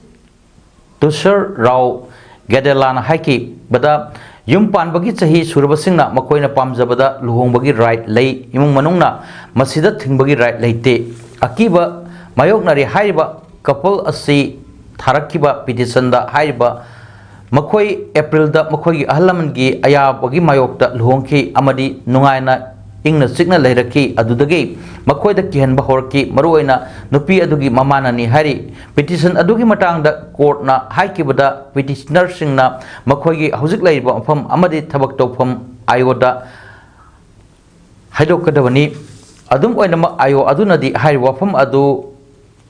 ꯇꯨꯁꯔ ꯔꯥꯎ ꯒꯦꯗꯦꯂꯥꯅ ꯍꯥꯏꯈꯤꯕꯗ, ꯌꯨꯝ ꯄꯥꯟꯕꯒꯤ ꯆꯍꯤ ꯁꯨꯔꯕꯁꯤꯡꯅ ꯃꯈꯣꯏꯅ ꯄꯥꯝꯖꯕꯗ ꯂꯨꯍꯣꯡꯕꯒꯤ right ꯂꯩ, ꯏꯃꯨꯡ ꯃꯅꯨꯡꯅ ꯃꯁꯤꯗ ꯊꯤꯡꯕꯒꯤ right ꯂꯩꯇꯦ꯫ ꯑꯀꯤꯕ ꯃꯥꯌꯣꯛꯅꯔꯤ ꯍꯥꯏꯔꯤꯕ couple ꯑꯁꯤ ꯊꯥꯔꯛꯈꯤꯕ petitionꯗ ꯍꯥꯏꯔꯤꯕ ꯃꯈꯣꯏ Aprilꯗ ꯃꯈꯣꯏꯒꯤ ꯑꯍꯜ ꯂꯃꯟꯒꯤ ꯑꯌꯥꯕꯒꯤ ꯃꯥꯌꯣꯛꯇ ꯂꯨꯍꯣꯡꯈꯤ ꯑꯃꯗꯤ ꯅꯨꯡꯉꯥꯏꯅ ꯏꯪꯅ ꯆꯤꯛꯅ ꯂꯩꯔꯛꯈꯤ꯫ ꯑꯗꯨꯗꯒꯤ ꯃꯈꯣꯏꯗ ꯀꯤꯍꯟꯕ ꯍꯧꯔꯛꯈꯤ, ꯃꯔꯨꯑꯣꯏꯅ ꯅꯨꯄꯤ ꯑꯗꯨꯒꯤ ꯃꯃꯥꯅꯅꯤ ꯍꯥꯏꯔꯤ꯫ Petition ꯑꯗꯨꯒꯤ ꯃꯇꯥꯡꯗ courtꯅ ꯍꯥꯏꯈꯤꯕꯗ, petitionerꯁꯤꯡꯅ ꯃꯈꯣꯏꯒꯤ ꯍꯧꯖꯤꯛ ꯂꯩꯔꯤꯕ ꯃꯐꯝ ꯑꯃꯗꯤ ꯊꯕꯛ ꯇꯧꯐꯝ ꯑꯥꯏꯑꯣꯗ ꯍꯥꯏꯗꯣꯛꯀꯗꯕꯅꯤ꯫ ꯑꯗꯨꯝ ꯑꯣꯏꯅꯃꯛ, ꯑꯥꯏꯑꯣ ꯑꯗꯨꯅꯗꯤ ꯍꯥꯏꯔꯤꯕ ꯋꯥꯐꯝ ꯑꯗꯨ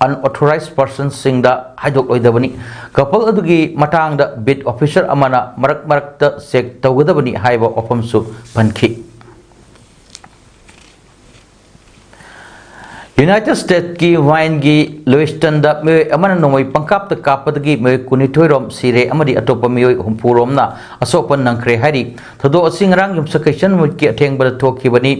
unauthorized personꯁꯤꯡꯗ ꯍꯥꯏꯗꯣꯛꯂꯣꯏꯗꯕꯅꯤ꯫ Couple ꯑꯗꯨꯒꯤ ꯃꯇꯥꯡꯗ beat officer ꯑꯃꯅ ꯃꯔꯛ ꯃꯔꯛꯇ check ꯇꯧꯒꯗꯕꯅꯤ ꯍꯥꯏꯕ ꯋꯥꯐꯝꯁꯨ ꯄꯟꯈꯤ꯫ United Statesꯀꯤ Wayneꯒꯤ Lewistonꯗ ꯃꯤꯑꯣꯏ ꯑꯃꯅ ꯅꯣꯡꯃꯩ ꯄꯪꯀꯥꯞꯇ ꯀꯥꯞꯄꯗꯒꯤ ꯃꯤꯑꯣꯏ ꯀꯨꯟꯅꯤꯊꯣꯏ ꯔꯣꯝ ꯁꯤꯔꯦ ꯑꯃꯗꯤ ꯑꯇꯣꯞꯄ ꯃꯤꯑꯣꯏ ꯍꯨꯝꯐꯨ ꯔꯣꯝꯅ ꯑꯁꯣꯛ ꯑꯄꯟ ꯅꯪꯈ꯭ꯔꯦ ꯍꯥꯏꯔꯤ꯫ ꯊꯧꯗꯣꯛ ꯑꯁꯤ ꯉꯔꯥꯡ ꯌꯨꯝꯁꯀꯩꯁ ꯅꯨꯃꯤꯠꯀꯤ ꯑꯊꯦꯡꯕꯗ ꯊꯣꯛꯈꯤꯕꯅꯤ꯫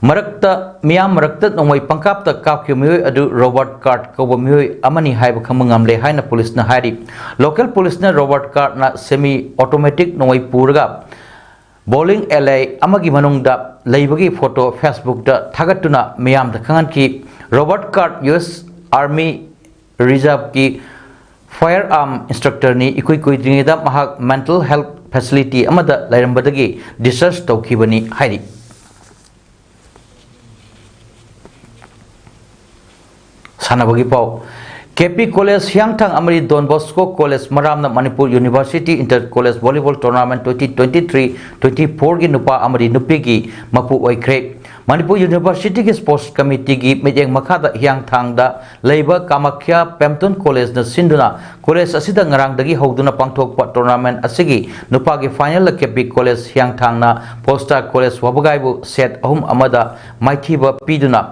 ꯃꯔꯛꯇ, ꯃꯤꯌꯥꯝ ꯃꯔꯛꯇ ꯅꯣꯡꯃꯩ ꯄꯪꯀꯥꯞꯇ ꯀꯥꯞꯈꯤꯕ ꯃꯤꯑꯣꯏ ꯑꯗꯨ Robert Card ꯀꯧꯕ ꯃꯤꯑꯣꯏ ꯑꯃꯅꯤ ꯍꯥꯏꯕ ꯈꯪꯕ ꯉꯝꯂꯦ ꯍꯥꯏꯅ policeꯅ ꯍꯥꯏꯔꯤ꯫ Local policeꯅ Robert Cardꯅ semi automatic ꯅꯣꯡꯃꯩ ꯄꯨꯔꯒ bowling alley ꯑꯃꯒꯤ ꯃꯅꯨꯡꯗ ꯂꯩꯕꯒꯤ photo Facebookꯇ ꯊꯥꯒꯠꯇꯨꯅ ꯃꯤꯌꯥꯝꯗ ꯈꯪꯍꯟꯈꯤ꯫ Robert Card US Army Reserveꯀꯤ firearm instructorꯅꯤ꯫ ꯏꯀꯨꯏ ꯀꯨꯏꯗ꯭ꯔꯤꯉꯩꯗ ꯃꯍꯥꯛ mental health facility ꯑꯃꯗ ꯂꯩꯔꯝꯕꯗꯒꯤ discharge ꯇꯧꯈꯤꯕꯅꯤ ꯍꯥꯏꯔꯤ꯫ ꯁꯥꯟꯅꯕꯒꯤ ꯄꯥꯎ꯫ ꯀꯦ ꯄꯤ ꯀꯣꯂꯦꯖ ꯍꯤꯌꯥꯡꯊꯥꯡ ꯑꯃꯗꯤ Don Bosco College ꯃꯔꯥꯝꯅ Manipur University Inter College Volleyball Tournament twenty twenty-three twenty-fourꯒꯤ ꯅꯨꯄꯥ ꯑꯃꯗꯤ ꯅꯨꯄꯤꯒꯤ ꯃꯄꯨ ꯑꯣꯏꯈ꯭ꯔꯦ꯫ ꯃꯅꯤꯄꯨꯔ ꯌꯨꯅꯤꯚꯔꯁꯤꯇꯤꯒꯤ ꯁ꯭ꯄꯣꯔꯠꯁ ꯀꯃꯤꯇꯤꯒꯤ ꯃꯤꯠꯌꯦꯡ ꯃꯈꯥꯗ ꯍꯤꯌꯥꯡꯊꯥꯡꯗ ꯂꯩꯕ ꯀꯥꯃꯥꯈ꯭ꯌꯥ ꯄꯦꯝꯇꯣꯟ ꯀꯣꯂꯦꯖꯅ ꯁꯤꯟꯗꯨꯅ ꯀꯣꯂꯦꯖ ꯑꯁꯤꯗ ꯉꯔꯥꯡꯗꯒꯤ ꯍꯧꯗꯨꯅ ꯄꯥꯡꯊꯣꯛꯄ ꯇꯣꯔꯅꯥꯃꯦꯟꯠ ꯑꯁꯤꯒꯤ ꯅꯨꯄꯥꯒꯤ ꯐꯥꯏꯅꯦꯜꯗ ꯀꯦ ꯄꯤ ꯀꯣꯂꯦꯖ ꯍꯤꯌꯥꯡꯊꯥꯡꯅ ꯄꯣꯜ ꯁ꯭ꯇꯥꯔ ꯀꯣꯂꯦꯖ ꯋꯥꯕꯒꯥꯏꯕꯨ ꯁꯦꯠ ꯑꯍꯨꯝ ꯑꯃꯗ ꯃꯥꯏꯊꯤꯕ ꯄꯤꯗꯨꯅ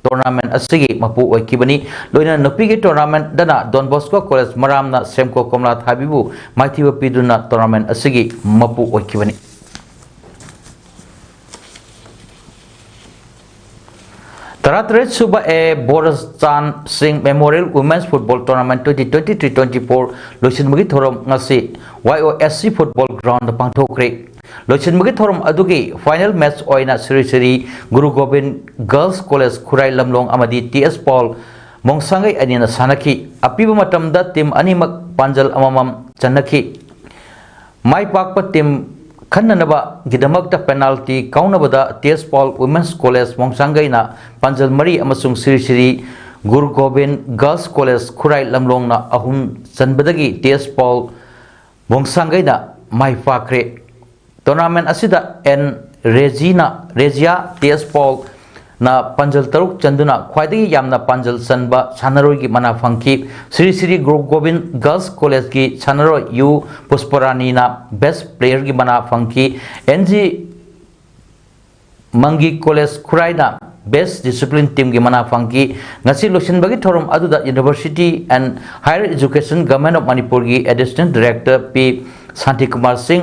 ꯇꯣꯔꯅꯥꯃꯦꯟꯠ ꯑꯁꯤꯒꯤ ꯃꯄꯨ ꯑꯣꯏꯈꯤꯕꯅꯤ꯫ ꯂꯣꯏꯅꯅ ꯅꯨꯄꯤꯒꯤ ꯇꯣꯔꯅꯥꯃꯦꯟꯠꯗꯅ ꯗꯣꯟ ꯕꯣꯁꯀꯣ ꯀꯣꯂꯦꯖ ꯃꯔꯥꯝꯅ ꯁꯦꯝꯀꯣ ꯀꯣꯝꯂꯥ ꯊꯥꯕꯤꯕꯨ ꯃꯥꯏꯊꯤꯕ ꯄꯤꯗꯨꯅ ꯇꯣꯔꯅꯥꯃꯦꯟꯠ ꯑꯁꯤꯒꯤ ꯃꯄꯨ ꯑꯣꯏꯈꯤꯕꯅꯤ꯫ ꯇꯔꯥꯇꯔꯦꯠ ꯁꯨꯕ A Borchan Singh memorial women's football tournament twenty twenty three twenty four ꯂꯣꯏꯁꯤꯟꯕꯒꯤ ꯊꯧꯔꯝ ꯉꯁꯤ ꯋꯥꯏ ꯑꯣ ꯑꯦꯁ ꯁꯤ ꯐꯨꯠꯕꯣꯜ ꯒ꯭ꯔꯥꯎꯟꯗ ꯄꯥꯡꯊꯣꯛꯈ꯭ꯔꯦ꯫ ꯂꯣꯏꯁꯤꯟꯕꯒꯤ ꯊꯧꯔꯝ ꯑꯗꯨꯒꯤ ꯐꯥꯏꯅꯦꯜ ꯃꯦꯆ ꯑꯣꯏꯅ ꯁ꯭ꯔꯤ ꯁ꯭ꯔꯤ ꯒꯨꯔꯨ ꯒꯣꯕꯤꯟ ꯒꯔꯜꯁ ꯀꯣꯂꯦꯖ ꯈꯨꯔꯥꯏ ꯂꯝꯂꯣꯡ ꯑꯃꯗꯤ ꯇꯤ ꯑꯦꯁ ꯄꯥꯎꯜ ꯃꯣꯡꯁꯥꯡꯒꯩ ꯑꯅꯤꯅ ꯁꯥꯟꯅꯈꯤ꯫ ꯑꯄꯤꯕ ꯃꯇꯝꯗ ꯇꯤꯝ ꯑꯅꯤꯃꯛ ꯄꯥꯟꯖꯜ ꯑꯃꯃꯝ ꯆꯟꯅꯈꯤ꯫ ꯃꯥꯏ ꯄꯥꯛꯄ ꯇꯤꯝ ꯈꯟꯅꯅꯕꯒꯤꯗꯃꯛꯇ ꯄꯦꯅꯥꯜꯇꯤ ꯀꯥꯎꯅꯕꯗ T S Paul women's college ꯃꯣꯡꯁꯥꯡꯒꯩꯅ ꯄꯥꯟꯖꯜ ꯃꯔꯤ ꯑꯃꯁꯨꯡ ꯁ꯭ꯔꯤ ꯁ꯭ꯔꯤ ꯒꯨꯔꯨ ꯒꯣꯕꯤꯟ ꯒꯔꯜꯁ ꯀꯣꯂꯦꯖ ꯈꯨꯔꯥꯏ ꯂꯝꯂꯣꯡꯅ ꯑꯍꯨꯝ ꯆꯟꯕꯗꯒꯤ ꯇꯤ ꯑꯦꯁ ꯄꯥꯎꯜ ꯃꯣꯡꯁꯥꯡꯒꯩꯅ ꯃꯥꯏ ꯄꯥꯛꯈ꯭ꯔꯦ꯫ ꯇꯣꯔꯅꯥꯃꯦꯟꯠ ꯑꯁꯤꯗ N Regina, Rejiya T S ꯄꯥꯎꯜꯅ ꯄꯥꯟꯖꯜ ꯇꯔꯨꯛ ꯆꯟꯗꯨꯅ ꯈ꯭ꯋꯥꯏꯗꯒꯤ ꯌꯥꯝꯅ ꯄꯥꯟꯖꯜ ꯆꯟꯕ ꯁꯥꯟꯅꯔꯣꯏꯒꯤ ꯃꯅꯥ ꯐꯪꯈꯤ꯫ ꯁ꯭ꯔꯤ ꯁ꯭ꯔꯤ ꯒꯨꯔꯨ ꯒꯣꯕꯤꯟ ꯒꯔꯜꯁ ꯀꯣꯂꯦꯖꯀꯤ ꯁꯥꯟꯅꯔꯣꯏ ꯌꯨ ꯄꯨꯁꯄꯔꯥꯅꯤꯅ ꯕꯦꯁ꯭ꯠ ꯄ꯭ꯂꯦꯌꯔꯒꯤ ꯃꯅꯥ ꯐꯪꯈꯤ꯫ ꯑꯦꯟ ꯖꯤ ꯃꯪꯒꯤ ꯀꯣꯂꯦꯖ ꯈꯨꯔꯥꯏꯅ ꯕꯦꯁ꯭ꯠ ꯗꯤꯁꯤꯄ꯭ꯂꯤꯟ ꯇꯤꯝꯒꯤ ꯃꯅꯥ ꯐꯪꯈꯤ꯫ ꯉꯁꯤ ꯂꯣꯏꯁꯤꯟꯕꯒꯤ ꯊꯧꯔꯝ ꯑꯗꯨꯗ university and higher education government of ꯃꯅꯤꯄꯨꯔꯒꯤ additional director P Shantikumar Singh,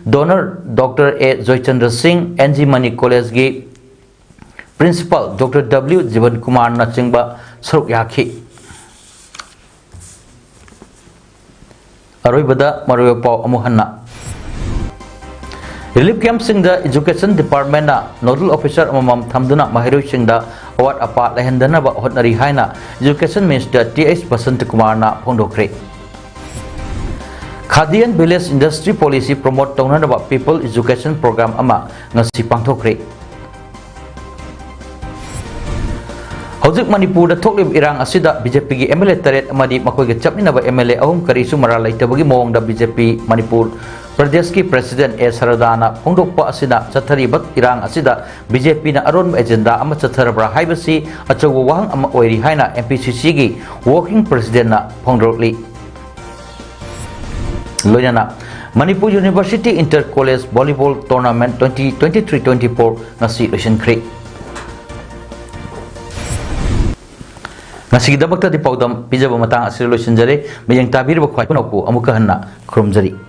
donor doctor A Joychandra Singh, N G Mani ꯀꯣꯂꯦꯖꯀꯤ ꯄ꯭ꯔꯤꯟꯁꯤꯄꯥꯜ ꯗꯣꯛꯇꯔ ꯗꯕ꯭ꯂꯤꯎ ꯖꯤꯕꯟ ꯀꯨꯃꯥꯔꯅꯆꯤꯡꯕ ꯁꯔꯨꯛ ꯌꯥꯈꯤ꯫ ꯑꯔꯣꯏꯕꯗ ꯃꯔꯨꯑꯣꯏꯕ ꯄꯥꯎ ꯑꯃꯨꯛ ꯍꯟꯅ꯫ ꯔꯤꯂꯤꯐ ꯀꯦꯝꯞꯁꯤꯡꯗ ꯑꯦꯖꯨꯀꯦꯁꯟ ꯗꯤꯄꯥꯔꯠꯃꯦꯟꯠꯅ ꯅꯣꯗꯜ ꯑꯣꯐꯤꯁꯥꯔ ꯑꯃꯃꯝ ꯊꯝꯗꯨꯅ ꯃꯍꯩꯔꯣꯏꯁꯤꯡꯗ ꯑꯋꯥꯠ ꯑꯄꯥ ꯂꯩꯍꯟꯗꯅꯕ ꯍꯣꯠꯅꯔꯤ ꯍꯥꯏꯅ ꯑꯦꯖꯨꯀꯦꯁꯟ ꯃꯤꯅꯤꯁꯇꯔ ꯇꯤ ꯑꯩꯆ ꯕꯁꯟꯇꯀꯨꯃꯥꯔꯅ ꯐꯣꯡꯗꯣꯛꯈ꯭ꯔꯦ꯫ Khadi and village industry policy promote ꯇꯧꯅꯅꯕ ꯄꯤꯄꯜ ꯑꯦꯖꯨꯀꯦꯁꯟ ꯄ꯭ꯔꯣꯒ꯭ꯔꯥꯝ ꯑꯃ ꯉꯁꯤ ꯄꯥꯡꯊꯣꯛꯈ꯭ꯔꯦ꯫ ꯍꯧꯖꯤꯛ ꯃꯅꯤꯄꯨꯔꯗ ꯊꯣꯛꯂꯤꯕ ꯏꯔꯥꯡ ꯑꯁꯤꯗ ꯕꯤ ꯖꯦ ꯄꯤꯒꯤ ꯑꯦꯝ ꯑꯦꯜ ꯑꯦ ꯇꯔꯦꯠ ꯑꯃꯗꯤ ꯃꯈꯣꯏꯒ ꯆꯠꯃꯤꯟꯅꯕ ꯑꯦꯝ ꯑꯦꯜ ꯑꯦ ꯑꯍꯨꯝ ꯀꯔꯤꯁꯨ ꯃꯔꯥꯜ ꯂꯩꯇꯕꯒꯤ ꯃꯑꯣꯡꯗ ꯕꯤ ꯖꯦ ꯄꯤ ꯃꯅꯤꯄꯨꯔ ꯄ꯭ꯔꯗꯦꯁꯀꯤ ꯄ꯭ꯔꯦꯁꯤꯗꯦꯟ ꯑꯦ ꯁꯔꯗꯥꯅ ꯐꯣꯡꯗꯣꯛꯄ ꯑꯁꯤꯅ ꯆꯠꯊꯔꯤꯕ ꯏꯔꯥꯡ ꯑꯁꯤꯗ ꯕꯤ ꯖꯦ ꯄꯤꯅ ꯑꯔꯣꯟꯕ ꯑꯦꯖꯦꯟꯗꯥ ꯑꯃ ꯆꯠꯊꯔꯕ꯭ꯔꯥ ꯍꯥꯏꯕꯁꯤ ꯑꯆꯧꯕ ꯋꯥꯍꯪ ꯑꯃ ꯑꯣꯏꯔꯤ ꯍꯥꯏꯅ ꯑꯦꯝ ꯄꯤ ꯁꯤ ꯁꯤꯒꯤ ꯋꯥꯔꯀꯤꯡ ꯄ꯭ꯔꯦꯁꯤꯗꯦꯟꯅ ꯐꯣꯡꯗꯣꯔꯛꯂꯤ꯫ ꯂꯣꯏꯅꯅ Manipur university inter college volleyball tournament twenty twenty three twenty four ꯉꯁꯤ ꯂꯣꯏꯁꯤꯟꯈ꯭ꯔꯦ꯫ ꯉꯁꯤꯒꯤꯗꯃꯛꯇꯗꯤ ꯄꯥꯎꯗꯝ ꯄꯤꯖꯕ ꯃꯇꯥꯡ ꯑꯁꯤꯗ ꯂꯣꯏꯁꯤꯟꯖꯔꯦ꯫ ꯃꯤꯠꯌꯦꯡ ꯇꯥꯕꯤꯔꯤꯕ ꯈ꯭ꯋꯥꯏ ꯄꯨꯝꯅꯃꯛꯄꯨ ꯑꯃꯨꯛꯀ ꯍꯟꯅ ꯈꯨꯔꯨꯝꯖꯔꯤ꯫